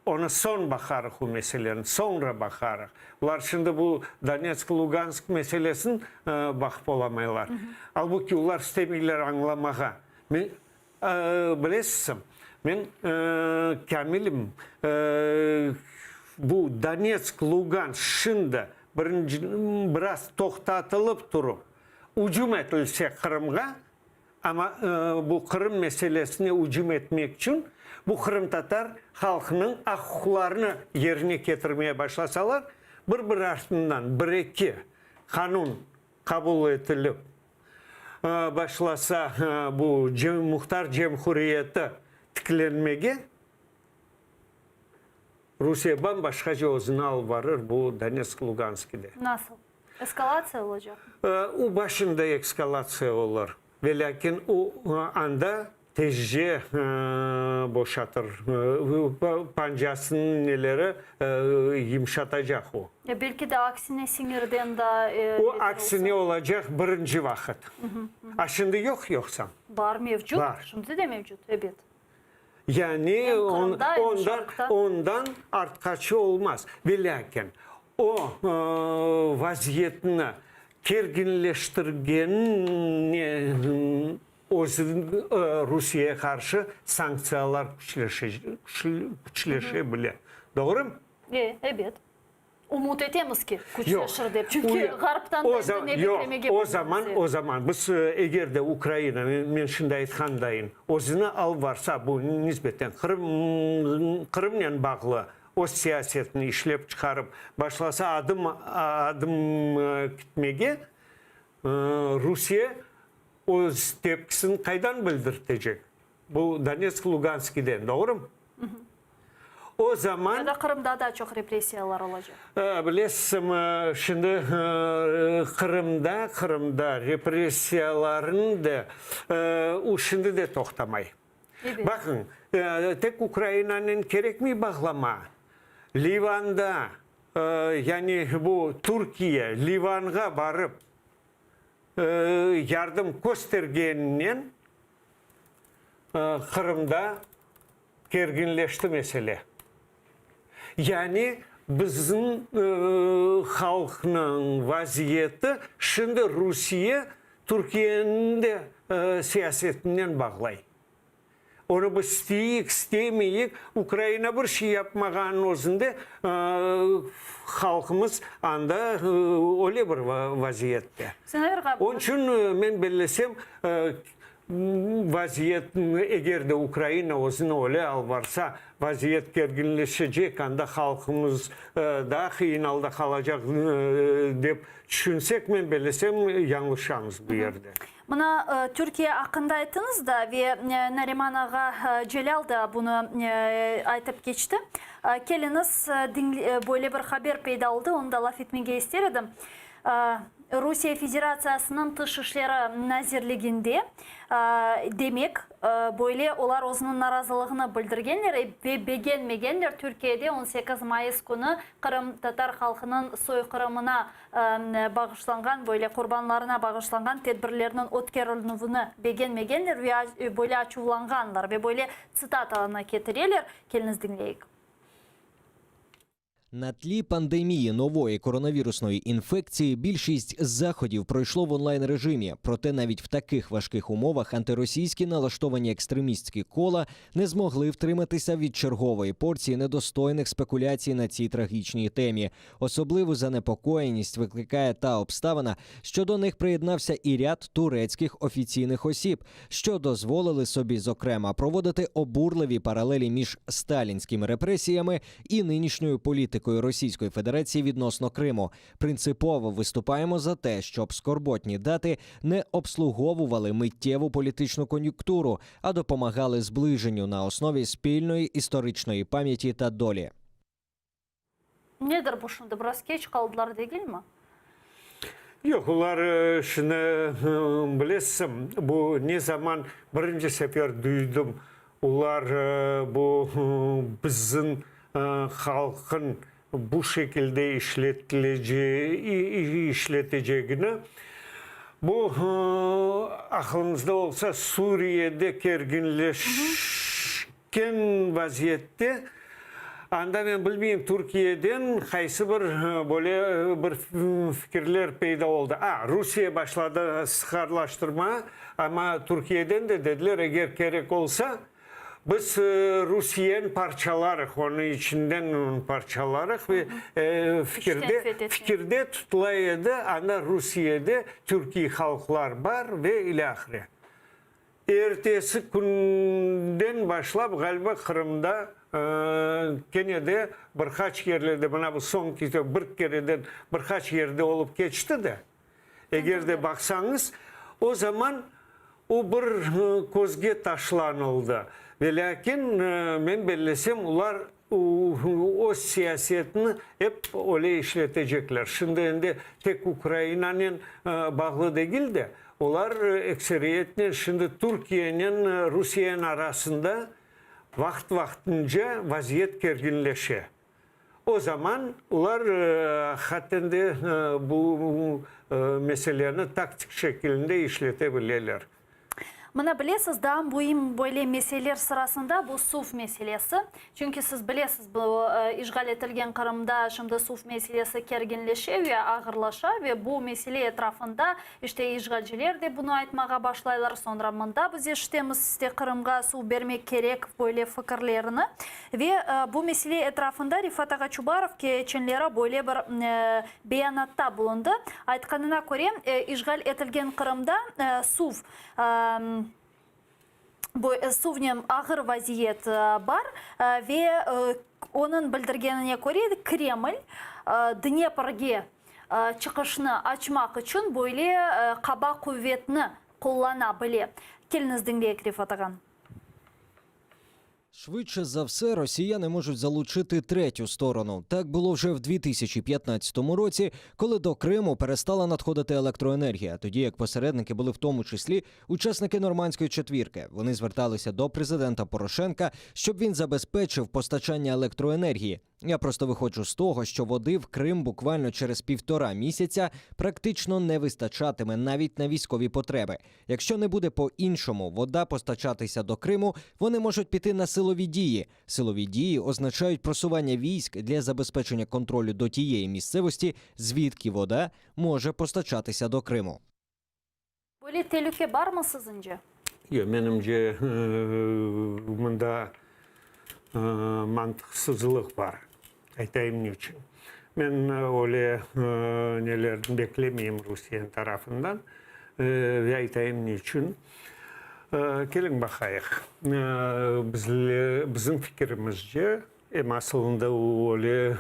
onı soñ baqarıq bu meseleni, soñra baqarıq. Olar şimdi bu Donetsk, Lugansk meselesini baqıp olamaylar. Albuki olar istemeyler añlamağa. Men, bilesizmi, men kâmilim, bu Donetsk, Lugansk şimdi birinci biraz toqtatılıp turıp, ücüm etilse Qırımğa, Amma bu Qırım meselesine ücüm etmek içün bu qırımtatar halqınıñ aq-uquqlarını yerine ketirmeye başlasalar, bir-bir artından bir-eki qanun qabul etilip başlasa bu muhtar cemhuriyeti tiklenmege, Rusiye bam-başqaca özüni alıp varır bu Donetsk, Luganskide. Nasıl? Eskalatsiya olacaqmı? O başında ekskalatsiya olur. Ve lâkin o anda tezce boşatır, pancasınıñ neleri yımşatacaq o. Ya belki de aksine siñirden daa beter olsa? O aksine olacaq birinci vaqıt. A şimdi yoq yoqsa? Bar, mevcut. Bar. Şimdi de mevcut, ebet. Yani Em Qırımda, em ondan, Şarqta. ondan artqaçı olmaz. Ve lâkin o vaziyetni kerginleştirgeninen özü Rusiyege qarşı sanktsiyalar küçleşe bile. Doğrumı? E, ebet. Ümüt etemiz ki, Yoq. küçleşir dep. Çünki Ğarptan da endi ne beklemege Yoq, o bilmemiz. zaman, o zaman biz eger de Ukraina, men şimdi aytqandayım, özüni alıp varsa bu nisbeten Qırım, Qırımnen bağlı öz siyasetini işlep çıqarıp başlasa adım, adım kitmege, Rusiye öz tepkisini qaydan bildirtecek? Bu Donetsk, Luganskiden, doğrumı? O zaman... Ya da Qırımda daa çoq repressiyalar olacaq. Bilesizmi, şimdi Qırımda, Qırımda repressiyalarnıñ da o şimdi de toqtamay. Baqıñ, tek Ukrainanen kerekmey bağlama. Livanda, yani bu Türkiye Livanğa barıp yardım köstergeninen Qırımda kerginleşti mesele. Yani bizim halqnıñ vaziyeti şimdi Rusiye Türkiyeniñ de siyasetinen bağlay. Onı biz isteyik, istemeyik, Ukraina bir şey yapmağanınıñ özünde halqımız anda öyle bir vaziyette. Onıñ içün men bellesem, Vaziyet, eger de Ukraina özüni öyle alıp barsa, vaziyet kerginleşecek, anda halqımız daa qıyın alda qalacaq dep tüşünsek, men bellesem, yañlışamız bu yerde. Mına, Türkiye aqqında ayttıñız da, ve Nariman ağa Celâl da bunı aytıp keçti. Keliñiz, böyle bir haber peyda oldı, onı da laf etmege ister edim. Rusiye Federatsiyasınıñ Tış işleri nazirliginde, demek, böyle olar özüniñ narazılığını bildirgenler ve begenmegenler Türkiyede 18 mayıs künü qırımtatar halqınıñ soyqırımına bağışlanğan, böyle qurbanlarına bağışlanğan tedbirlerniñ ötkerilüvini begenmegenler ve böyle açuvlanğanlar ve böyle tsitatanı ketireler. Keliñiz diñleyik. На тлі пандемії нової коронавірусної інфекції більшість заходів пройшло в онлайн режимі. Проте навіть в таких важких умовах антиросійські налаштовані екстремістські кола не змогли втриматися від чергової порції недостойних спекуляцій на цій трагічній темі. Особливу занепокоєність викликає та обставина, що до них приєднався і ряд турецьких офіційних осіб, що дозволили собі, зокрема, проводити обурливі паралелі між сталінськими репресіями і нинішньою політикою Російської Федерації відносно Криму. Принципово виступаємо за те, щоб скорботні дати не обслуговували миттєву політичну кон'юнктуру, а допомагали зближенню на основі спільної історичної пам'яті та долі. Nedir bu şimdi, biraz keç qaldılar degilmi? Yoq, olar şunı bilesiñ, bu ne zaman birinci sefer duydım, olar bu bizim halqın bu şekilde işletecegini, bu aqlıñızda olsa, Suriyede kerginleşken vaziyette, anda men bilmeyim, Türkiyeden qaysı bir böyle bir fikirler peyda oldı. A, Rusiye başladı sıqarlaştırma, amma Türkiyeden de dediler, eger kerek olsa, Biz Rusiyeni parçalarıq, onıñ içinden parçalarıq ve fikirde, fikirde tutula edi, anda Rusiyede türkiy halqlar bar ve ilâhre. Ertesi künden başlap, ğaliba, Qırımda kene de bir qaç yerlerde, mına bu soñki bir kereden bir qaç yerde olıp keçti de. Eger de baqsañız, o zaman o bir közge taşlanıldı. Velâkin, men bellesem, olar öz siyasetini ep öyle işletecekler. Şimdi endi tek Ukrainanen bağlı degil de, olar ekseriyetnen şimdi Türkiyenen Rusiyeniñ arasında vaqıt-vaqtınca vaziyet kerginleşe. O zaman olar hatten de bu meseleni taktik şekilinde işlete bileler. Mına bilesiz, daa müim böyle meseleler sırasında bu suv meselesi. Çünki siz bilesiz, bu işğal etilgen Qırımda şimdi suv meselesi kerginleşe ve ağırlaşa ve bu mesele etrafında işte işğalciler de bunı aytmağa başlaylar, soñra mında biz eşitemiz, işte Qırımğa suv bermek kerek böyle fikirlerini. Ve bu mesele etrafında Refat ağa Çubarov keçenleri böyle bir beyanatta bulundı. Aytqanına köre, işğal etilgen Qırımda suv suvnen ağır vaziyet bar ve onıñ bildirgenine köre, Kreml Dneprge çıqışnı açmaq içün böyle qaba quvetni qullana bile. Keliñiz diñleyik Refat ağanı. Швидше за все, росіяни можуть залучити третю сторону. Так було вже в 2015 році, коли до Криму перестала надходити електроенергія. Тоді як посередники були в тому числі учасники нормандської четвірки. Вони зверталися до президента Порошенка, щоб він забезпечив постачання електроенергії. Я просто виходжу з того, що води в Крим буквально через півтора місяця практично не вистачатиме навіть на військові потреби. Якщо не буде по-іншому вода постачатися до Криму, вони можуть піти на силові дії. Силові дії означають просування військ для забезпечення контролю до тієї місцевості, звідки вода може постачатися до Криму. Böyle telüke barmı sizince? Yoq, menimce, mında mantıqsızlıq bar. Aytayım ne içün. Men öyle nelerni beklemeyim Rusiyeniñ tarafından ve aytayım ne içün. Keliñ baqayıq. Bizim fikirimizce, em asılında o öyle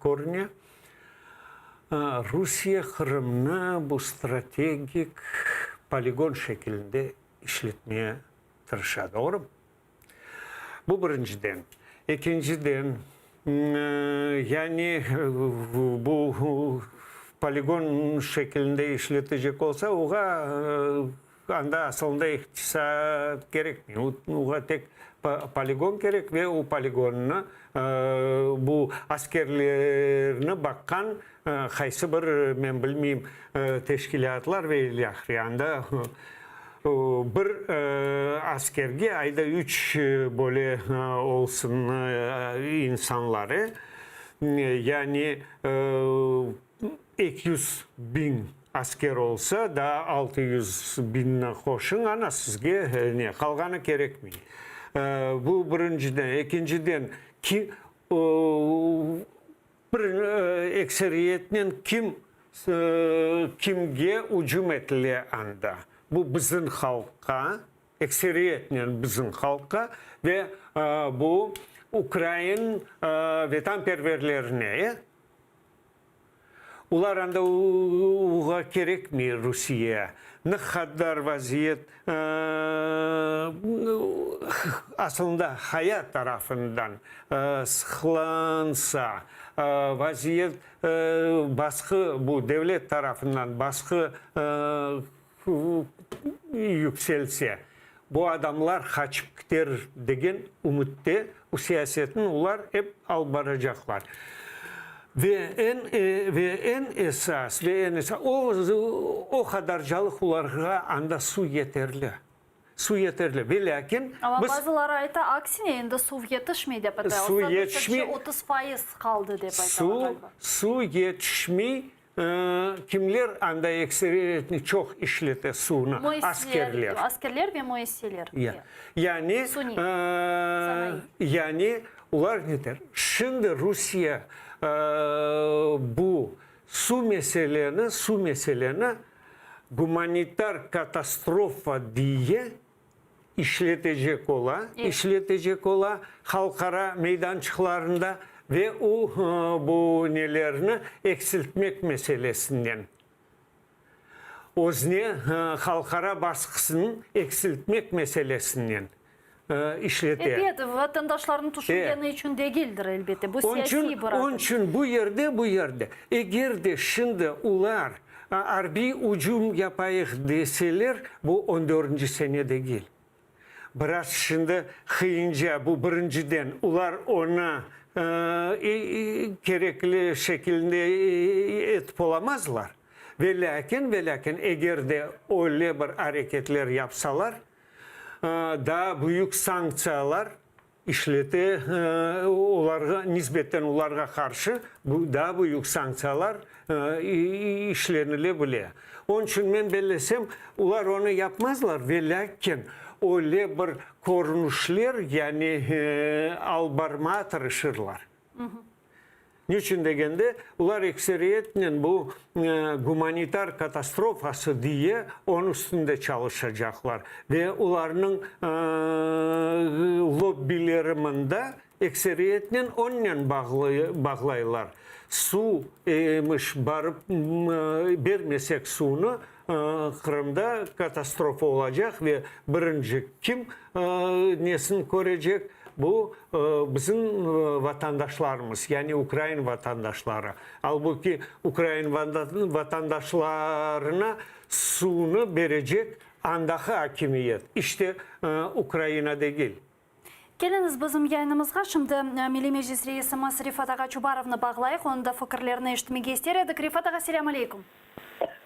körüne, Rusiye Qırımnı bu strategik poligon şekilinde işletmeye tırışa, doğrumı? Bu birinciden. Ekinciden, yani bu poligon şekilinde işletecek olsa, oğa anda asılında iqtisat kerekmey. Oğa tek poligon kerek ve o poligonnı bu askerlerni baqqan qaysı bir, men bilmeyim, teşkilâtlar ve ilâhre. Anda Bir askerge ayda üç böyle olsun insanları, yani 200 biñ asker olsa, daa 600 biñni qoşuñ, ana sizge ne, qalğanı kerekmey. Bu birinciden. Ekinciden, ki, Bir ekseriyetnen kim kimge ücüm etile anda? Bu bizim halqqa, ekseriyetnen bizim halqqa ve bu ukrain vetanperverlerine. Olar anda uğa kerekmey Rusiye. Ne qadar vaziyet asılında hayat tarafından sıqlansa, vaziyet basqı, bu devlet tarafından basqı yükselse, bu adamlar qaçıp kiter degen ümütte bu siyasetni olar ep alıp baracaqlar. Ve eñ ve eñ esas, ve eñ esas, o, o qadarcalıq olarğa anda suv yeterli. Suv yeterli. Ve lâkin Amma biz. bazıları ayta, aksine, endi suv yetişmey dep ayta. Suv yetişmey. 30% qaldı dep aytalar Suv, ğaliba. suv yetişmey. Kimler anda ekseriyetni çoq işlete suvnı? Askerler. Askerler ve müessiseler. Yani, yani olar neter? Şimdi Rusiye bu suv meseleni, suv meseleni gumanitar katastrofa diye işletecek ola, işletecek ola halqara meydançıqlarında ve o bu nelerni eksiltmek meselesinden, özüne halqara basqısını eksiltmek meselesinden işlete. Ebet, vatandaşlarnıñ tüşüngeni içün degildir, elbette, bu siyasiy bir adım. Onıñ içün bu yerde, bu yerde, eger de şimdi olar Arbiy ücüm yapayıq deseler, bu on dördünci sene degil. Biraz şimdi qıyınca, bu birinciden, olar onı kerekli şekilinde etip olamazlar. Ve lâkin, ve lâkin, eger de öyle bir areketler yapsalar, daa büyük sanktsiyalar İşlete, olarğa nisbeten olarğa qarşı bu daa büyük sanktsiyalar işlenile bile. Onıñ içün men bellesem, olar onı yapmazlar, velâkin öyle bir körünişler, yani alıp barmağa tırışırlar. Niçün degende, olar ekseriyetnen bu gumanitar katastrofası diye onıñ üstünde çalışacaqlar ve olarnıñ lobbileri mında ekseriyetnen onnen bağlaylar. Suv emiş, barıp bermesek suvnı, Qırımda katastrofa olacaq ve birinci kim nesini körecek? Bu bizim vatandaşlarımız, yani ukrain vatandaşları. Albuki ukrain vatandaşlarına suvnı berecek andaki akimiyet, işte Ukraina degil. Keliñiz bizim yayınımızğa şimdi Milliy Meclis reisimiz Refat ağa Çubarovnı bağlayıq, onıñ da fikirlerini eşitmege ister edik. Refat ağa, selâm aleyküm.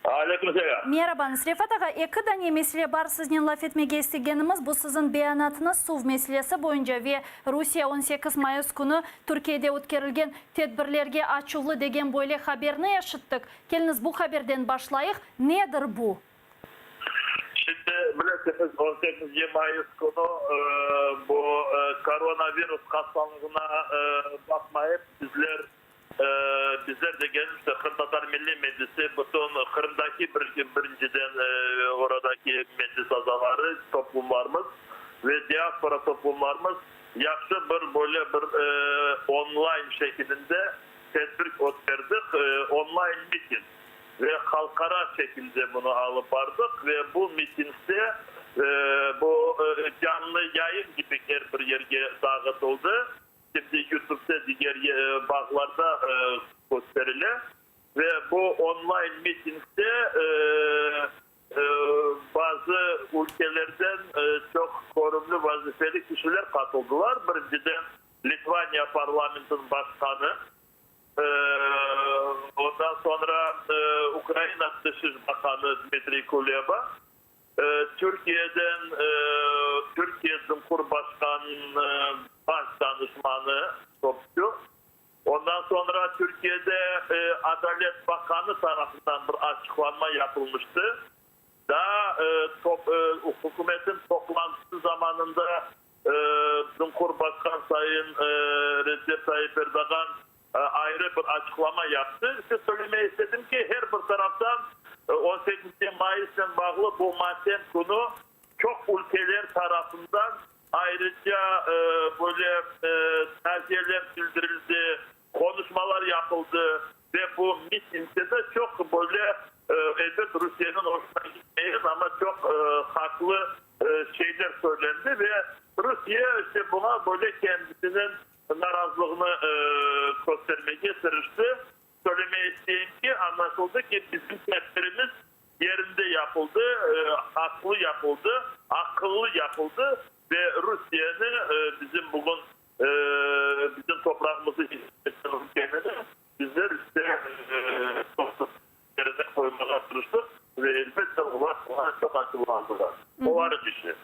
Aleyküm selâm. Merabañız, Refat ağa, eki dane mesele bar siznen laf etmege istegenimiz, bu siziñ beyanatıñız suv meselesi boyunca ve Rusiye 18 mayıs künü Türkiyede ötkerilgen tedbirlerge açuvlı degen böyle haberni eşittik. Keliñiz bu haberden başlayıq, nedir bu? Şimdi, bilesiñiz, on sekizinci mayıs künü bu koronavirus hastalığına baqmayıp, bizler, bizler degenim, işte, Qırımtatar Milliy Meclisi, bütün Qırımdaki birinciden oradaki meclis azaları, toplumlarımız ve diaspora toplumlarımız yahşı bir böyle bir online şekilinde tedbir ötkerdik, online miting. Ve halqara şekilde bunı alıp bardıq ve bu mitingde bu canlı yayın kibi er bir yerge dağıtıldı. Şimdi YouTubede, diger bağlarda kösterile. Ve bu online mitingde bazı ülkelerden çoq körümli vazifeli kişiler qatıldılar. Birinciden Litvaniya parlamentiniñ başqanı. Ondan soñra Ukraina Tış iş baqanı Dmitriy Kuleba, Türkiyeden Türkiye Cumhurbaşqanınıñ baş danışmanı Topçu, ondan soñra Türkiyede Adalet baqanı tarafından bir açıqlanma yapılmıştı. Daa hükümetin toplantısı zamanında Cumhurbaşqan sayın Recep Tayyip Erdoğan ayrı bir açıqlama yaptı. İşte, söylemege istedim ki, her bir taraftan 18 mayısnen bağlı bu matem künü çoq ülkeler tarafından ayrıca böyle taziyeler bildirildi, qonuşmalar yapıldı. Ve bu mitingde de çoq böyle, elbet, Rusiyeniñ hoşuna gitmeyen, amma çoq haqlı şeyler söylendi ve Rusiye işte buña böyle kendisiniñ narazılığını köstermege tırıştı. Söylemege isteyim ki, añlaşıldı ki, bizim tedbirimiz yerinde yapıldı, aqlı yapıldı, aqıllı yapıldı ve Rusiyeni bizim bugün bizim toprağımızı işğal etken ülkeni bizler işte toqtatıp yerine qoymağa tırıştıq ve elbette olar buña çoq açuvlandılar. Olarıñ işi.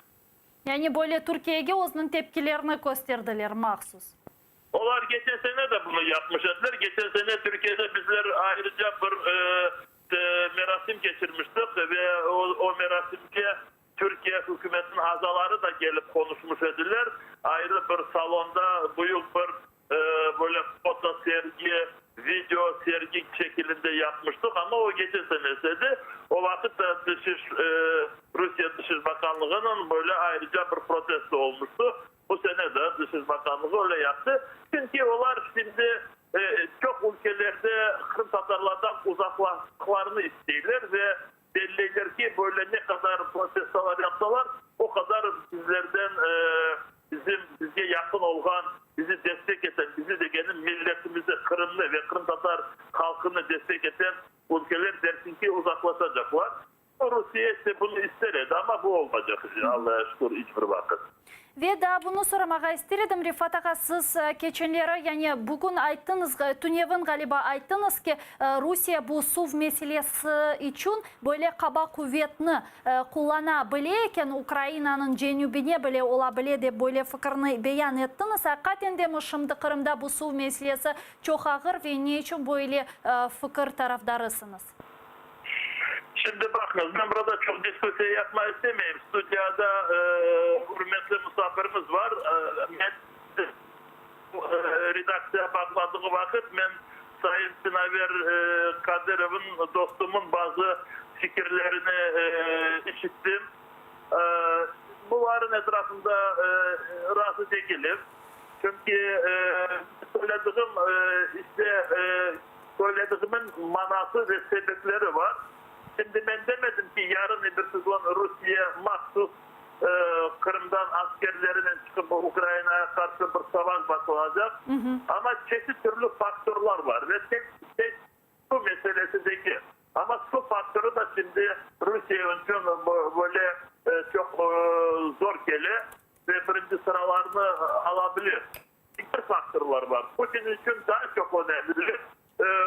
Yani böyle Türkiyege özüniñ tepkilerini kösterdiler mahsus. Olar geçen sene de bunı yapmış ediler. Geçen sene Türkiyede bizler ayrıca bir merasim keçirmiştik ve o merasimge Türkiye hükümetiniñ azaları da kelip qonuşmış ediler. Ayrı bir salonda büyük bir böyle foto sergi, video sergi şekilinde yapmıştıq, amma o geçen senesi edi. O vaqıt da Dış iş, Rusiye Dış iş Bakanlığınıñ böyle ayrıca bir protesto olmuştı. Bu sene de Dış iş Bakanlığı öyle yaptı. Çünki olar şimdi çoq ülkelerde qırımtatarlardan uzaqlaştıqlarını isteyler ve belleyler ki, böyle ne qadar protestolar yapsalar, o qadar bizlerden, bizim, bizge yaqın olğan, bizi destek eten, bizi degenim, milletimizi, Qırımnı ve qırımtatar halqını destek eten ülkeler dersin ki, uzaqlaşacaqlar. Rusiye ise bunı ister edi, amma bu olmaycaq, Allağa şükür, iç bir vaqıt. Ve daa bunı soramağa ister edim, Refat ağa, siz keçenleri, yani bugün ayttıñız, tünevin, ğaliba, ayttıñız ki, Rusiye bu suv meselesi içün böyle qaba quvetni qullana bile eken, Ukrainanıñ cenübine bile ola bile dep böyle fikirni beyan ettiñiz. Aqiqaten demi şimdi Qırımda bu suv meselesi çoq ağır ve ne içün böyle fikir tarafdarısıñız? Şimdi baqıñız, men burada çoq diskussiya yapmaq istemeyim. Studiyada ürmetli musafirimiz bar. Men redaktsiya bağladığı vaqıt men sayın Sinaver Kadırovnıñ, dostumıñ bazı fikirlerini işittim. Bularnıñ etrafında razı degilim. Çünki söylediğim işte Söylediğimin manası ve sebepleri bar. Şimdi men demedim ki, yarın ebirsi kün Rusiye mahsus Qırımdan askerlerinen çıqıp Ukrainağa qarşı bir savaş başlanacaq. Amma çeşit türlü faktorlar bar ve tek tek su meselesi degil. Amma su faktorı da şimdi Rusiye içün böyle çoq zor kele ve birinci sıralarnı ala bilir. Diger faktorlar bar. Putin içün daa çoq önemli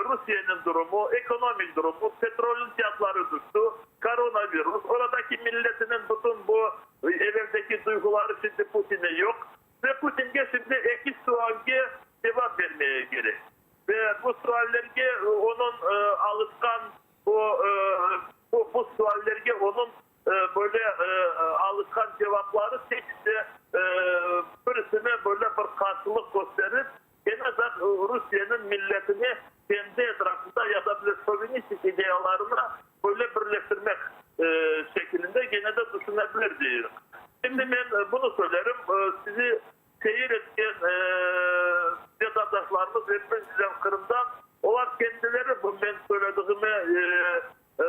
Rusiyeniñ durumu, ekonomik durumu, petrolniñ fiyatları tüşti, koronavirus, oradaki milletiniñ bütün bu eveldeki duyğuları şimdi Putin'e yoq. Ve Putinge şimdi eki sualge cevap bermege kerek. Ve bu suallerge onıñ alışqan bu bu suallerge onıñ Böyle alışqan cevapları tek de birisine böyle bir qarşılıq kösterip, kene de Rusiyeniñ milletini kendi etrafında ya da bile şovinistik ideyalarına böyle birleştirmek şekilinde kene de tüşünebilir deyim. Şimdi men bunı söylerim, sizi seyir etken vatandaşlarımız ve birinciden Qırımdan, olar kendileri bu men söylediğimi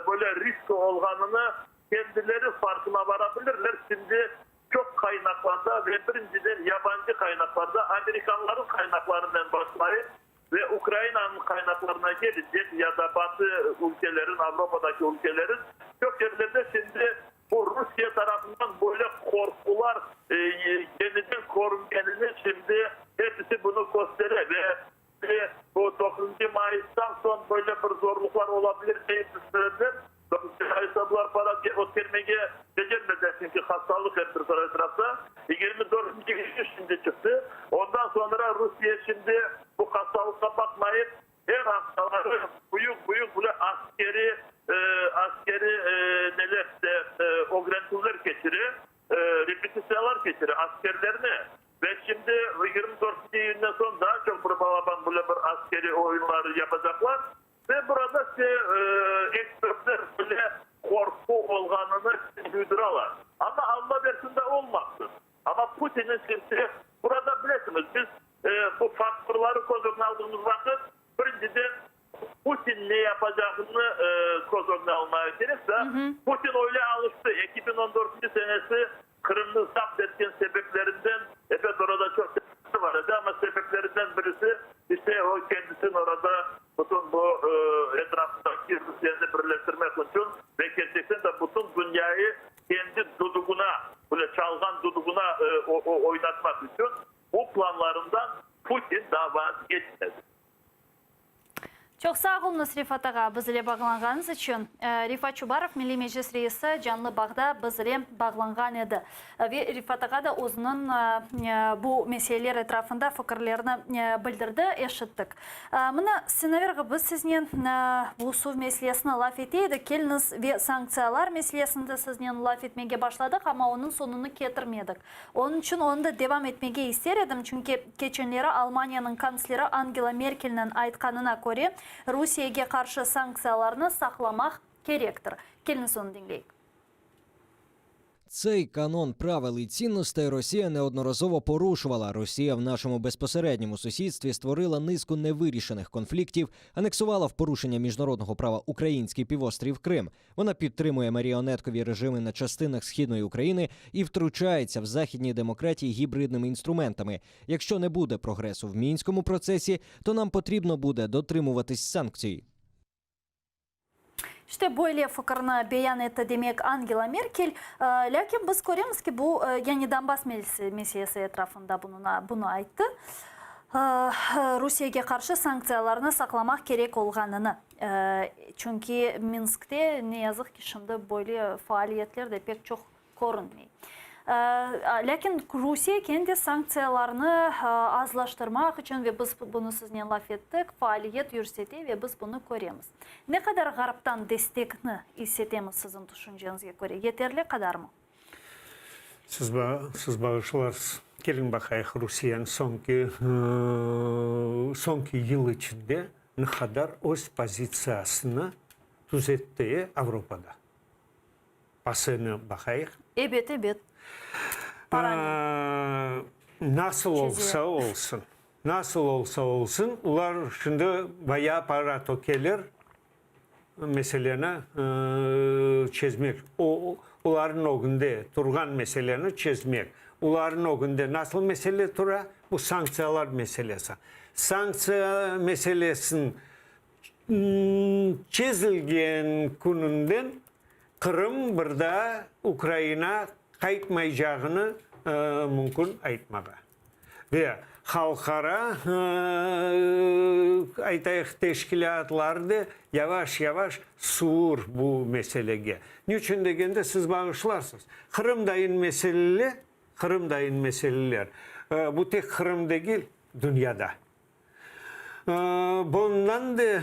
Böyle risk olğanını kendileri farqına vara bilirler. Şimdi çoq qaynaqlarda ve birinciden yabancı qaynaqlarda, amerikanların qaynaqlarınen başlayıp ve Ukrainanıñ qaynaqlarına kelecek ya da Batı ülkelerin, Avropadaki ülkelerin çoq yerlerde şimdi bu Rusiye tarafından böyle qorqular yeniden körüngenini şimdi hepisi bunı köstere ve Ve bu doquzıncı mayıstan soñ böyle bir zorluqlar ola bilir deyip tüşündiler. Doquzıncı mayısta bular parad ötkermege becermediler, çünki hastalıq er bir etrafta. 24-nci iyün şimdi çıqtı. Ondan soñra Rusiye şimdi bu hastalıqqa baqmayıp, er aftaları büyük-büyük böyle askeri, askeri neler, ögrenüvler keçire, repetitsiyalar keçire askerlerni. Ve şimdi 24 iyünden soñ daa çoq bir balaban böyle bir askeriy oyunları yapacaqlar. Ve burada işte ekspertler böyle qorqu olğanını duyduralar. Amma Alla bersin de olmasın. Amma Putinniñ şimdi burada bilesiñiz, biz bu faktorları köz ögüne aldığımız vaqıt, birinciden, Putin. 2014 senesi Qırımnı zapt etken sebeplerinden, ebet, orada çoq sebepler bar edi, amma sebeplerinden birisi, işte, o kendisini orada bütün bu etrafındaki Rusiyeni birleştirmek içün ve kerçekten de bütün dünyayı kendi dudugına, böyle çalğan dudugına oynatmaq içün bu planlarından Putin daa vazgeçmedi. Çoq sağ oluñız, Refat ağa, biz ile bağlanğanıñız içün. Refat Çubarov, Milliy Meclis reisi, canlı bağda biz ile bağlanğan edi. Ve Refat ağa da özüniñ bu meseleler etrafında fikirlerini bildirdi, eşittik. Mına, Sinaver ağa, biz siznen bu suv meselesini laf ete edik, keliñiz ve sanktsiyalar meselesini de siznen laf etmege başladıq, amma onıñ soñunı ketirmedik. Onıñ içün onı da devam etmege ister edim, çünki keçenleri Almaniyanıñ kantsleri Angela Merkelniñ aytqanına köre, Rusiyege qarşı sanktsiyalarnı saqlamaq kerektir. Keliñiz onı diñleyik. Цей канон правил і цінностей Росія неодноразово порушувала. Росія в нашому безпосередньому сусідстві створила низку невирішених конфліктів, анексувала в порушення міжнародного права український півострів Крим. Вона підтримує маріонеткові режими на частинах східної України і втручається в західні демократії гібридними інструментами. Якщо не буде прогресу в мінському процесі, то нам потрібно буде дотримуватись санкцій. İşte böyle fikirni beyan etti, demek, Angela Merkel. Lâkin biz köremiz ki, bu, yani Donbass meselesi etrafında bunı ayttı, Rusiyege qarşı sanktsiyalarnı saqlamaq kerek olğanını. Çünki Minskte, ne yazıq ki, şimdi böyle faaliyetler de pek çoq körünmey. Lâkin Rusiye kendi sanktsiyalarnı azlaştırmaq içün, ve biz bunı siznen laf ettik, faaliyet yürsete ve biz bunı köremiz. Ne qadar Ğarptan destekni is etemiz siziñ tüşünceñizge köre? Yeterli qadarmı? Siz siz bağışlarsız. Keliñ baqayıq, Rusiyeniñ soñki soñki yıl içinde ne qadar öz pozitsiyasını tüzetti Avropada. PASEni baqayıq. Ebet, ebet. Paranen. Nasıl olsa olsun, nasıl olsa olsun, olar şimdi bayağı para tökeler meseleni çezmek, olarnıñ ögünde turğan meseleni çezmek. Olarnıñ ögünde nasıl mesele tura? Bu sanktsiyalar meselesi. Sanktsiya meselesiniñ çezilgen kününden Qırım bir daa Ukraina qaytmaycağını mümkün aytmağa. Ve halqara, aytayıq, teşkilâtlar da yavaş-yavaş suvur bu meselege. Niçün degende, siz bağışlarsız, Qırımdayın meselele, Qırımdayın meseleler, bu tek Qırım degil, dünyada. Bundan da,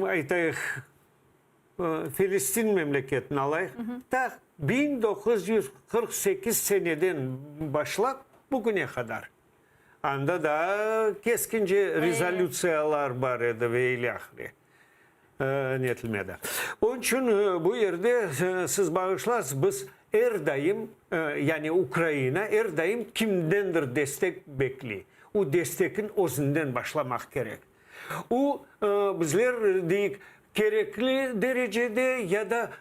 aytayıq, Filistin memleketini alayıq, ta 1948 seneden başlap bugüne qadar. Anda daa keskince rezolütsiyalar bar edi ve ilâhre. Netilmedi. Onıñ içün bu yerde siz bağışlarsız, biz er daim, yani Ukraina er daim kimdendir destek bekley. O destekni özünden başlamaq kerek. O, bizler deyik, kerekli derecede ya da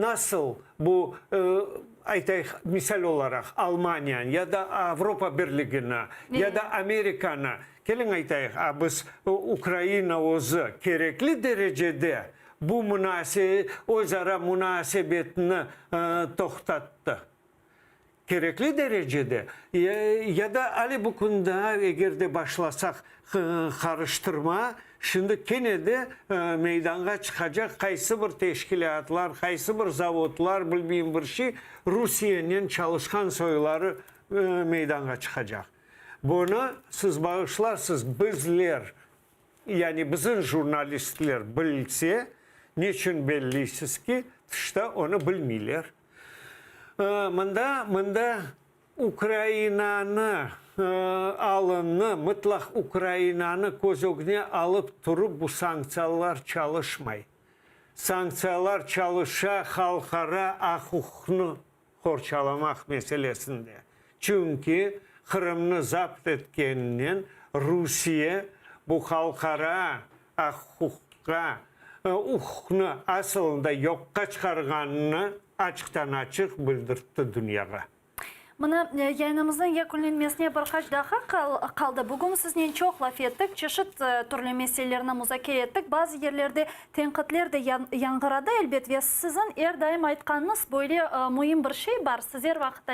nasıl bu, aytayıq, misal olaraq, Almaniyanı ya da Avropa Birligini ya da Amerikanı, keliñ aytayıq, a biz Ukraina özü kerekli derecede bu öz ara munasebetni toqtattı? Kerekli derecede, ya da ale bu kün daa eger de başlasaq qarıştırma, şimdi kene de meydanğa çıqacaq qaysı bir teşkilâtlar, qaysı bir zavodlar, bilmeyim bir şey, Rusiyenen çalışqan soyları meydanğa çıqacaq. Bunı, siz bağışlarsız, bizler, yani bizim jurnalistler bilse, neçün belliysiz ki, tışta onı bilmeyler. Mında, mında Ukrainanı alını, mıtlaq Ukrainanı köz ögüne alıp turıp bu sanktsiyalar çalışmay. Sanktsiyalar çalışa halqara aq-uquqnı qorçalamaq meselesinde. Çünki Qırımnı zapt etkeninen Rusiye bu halqara aq-uquqqa, uquqnı asılında yoqqa çıqarğanını. Açıqtan-açıq bildirtti dünyağa. Mına, yayınımıznıñ yekünlenmesine bir qaç daqqa qaldı. Bugün siznen çoq laf ettik, çeşit türlü meselelerni muzakere ettik. Bazı yerlerde tenqitler de yañğıradı, elbet, ve siziñ er daim aytqanıñız böyle müim bir şey bar, siz er vaqıt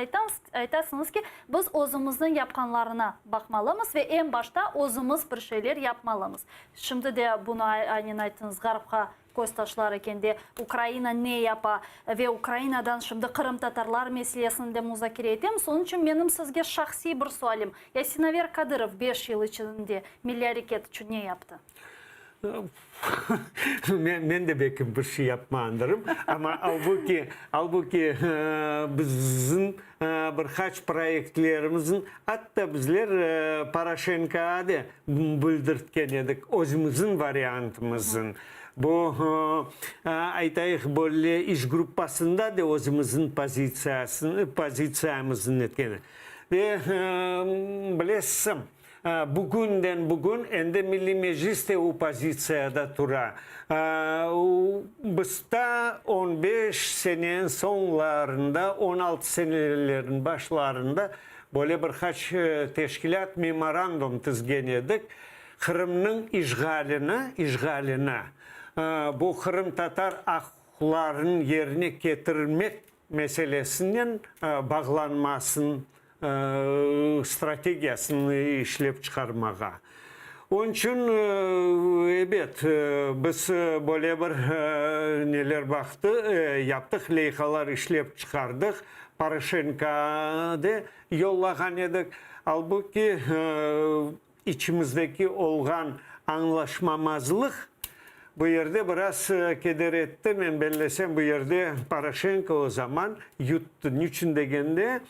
aytasıñız ki, biz özümizniñ yapqanlarına baqmalımız ve eñ başta özümiz bir şeyler yapmalımız. Şimdi de bunı aynen ayttıñız, Ğarpqa köz taşlar eken de, Ukraina ne yapa ve Ukrainadan şimdi qırımtatarlar meselesini de muzakere etemiz. Onıñ içün menim sizge şahsiy bir sualim, ya Sinaver Kadırov beş yıl içinde milliy areket içün ne yaptı? Men de belki bir şey yapmağandırım, amma albuki, albuki bizim bir qaç proyektlerimizniñ, atta bizler Poroşenkoğa da bildirtken edik özümizniñ variantımıznı. Bu, aytayıq, böyle iş gruppasında da özümizniñ pozitsiyasını, pozitsiyamıznı etken edik. Ve bilesiñ, Bugünden bugün endi Milliy Meclis de opozitsiyada tura. Biz ta on beş seneniñ soñlarında, 16 senelerniñ başlarında böyle bir qaç teşkilât memorandum tizgen edik, Qırımnıñ işğalini, işğalini, bu qırımtatar aq-uquqlarınıñ yerine ketirmek meselesinen bağlanmasın strategiyasını işlep çıqarmağa. Onıñ içün, ebet, biz böyle bir neler baqtı, yaptıq, leyhalar işlep çıqardıq, Poroşenkoğa da yollağan edik. Albuki, İçimizdeki olğan añlaşmamazlıq bu yerde biraz keder etti. Men bellesem, bu yerde Poroşenko o zaman yuttı. Niçün degende,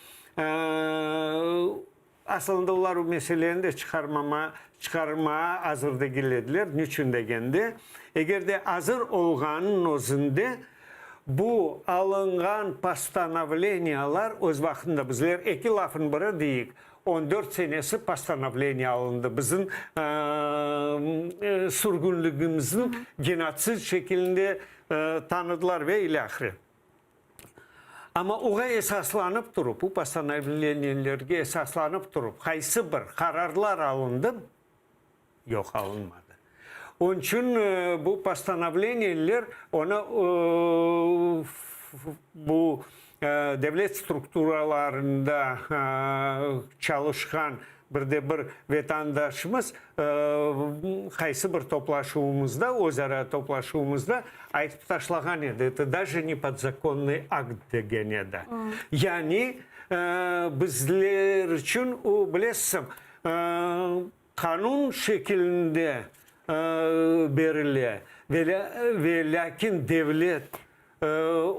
asılında olar o meseleni de çıqarmama, çıqarmağa azır degil ediler. Niçün degende, eger de azır olğanınıñ özünde bu alınğan postanovleniyalar öz vaqtında bizler eki lafın biri deyik, 14 senesi postanovleniye alındı, bizim sürgünligimizni genotsid şekilinde tanıdılar ve ilâhre. Amma oğa esaslanıp turıp, bu postanovleniyelerge esaslanıp turıp, qaysı bir qararlar alındı? Yoq, alınmadı. Onıñ içün bu postanovleniyeler onı bu devlet strukturalarında çalışqan bir de bir vetandaşımız qaysı bir toplaşuvımızda, özara toplaşuvımızda aytıp taşlağan edi, eto daje ne podzakonnıy akt degen edi. Yani bizler içün o, bilesiñ, Qanun şekilinde berile ve lâkin devlet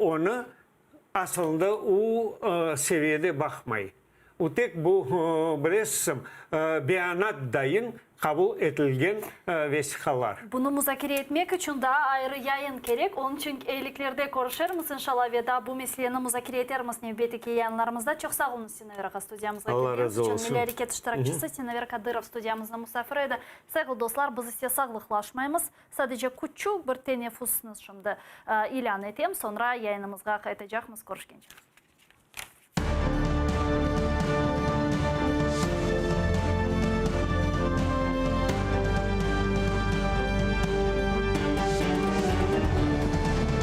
onı asılında o seviyede baqmay. O tek bu, bilesiñ, beyanat dayın qabul etilgen vesiqalar. Bunı muzakere etmek içün daa ayrı yayın kerek, onıñ içün eyliklerde körüşermiz, inşallah, ve daa bu meseleni muzakere etermiz nevbetteki yayınlarımızda. Çoq sağ oluñız, Sinaver ağa, studiyamızğa Allah kelgeniñiz razı içün. olsun. Milliy areket iştirakçisi Sinaver Kadırov studiyamıznıñ musafiri edi. Sayğılı dostlar, biz ise sağlıqlaşmaymız, sadece küçük bir teneffüsni şimdi ilân etem, soñra yayınımızğa qaytacaqmız. Körüşkence.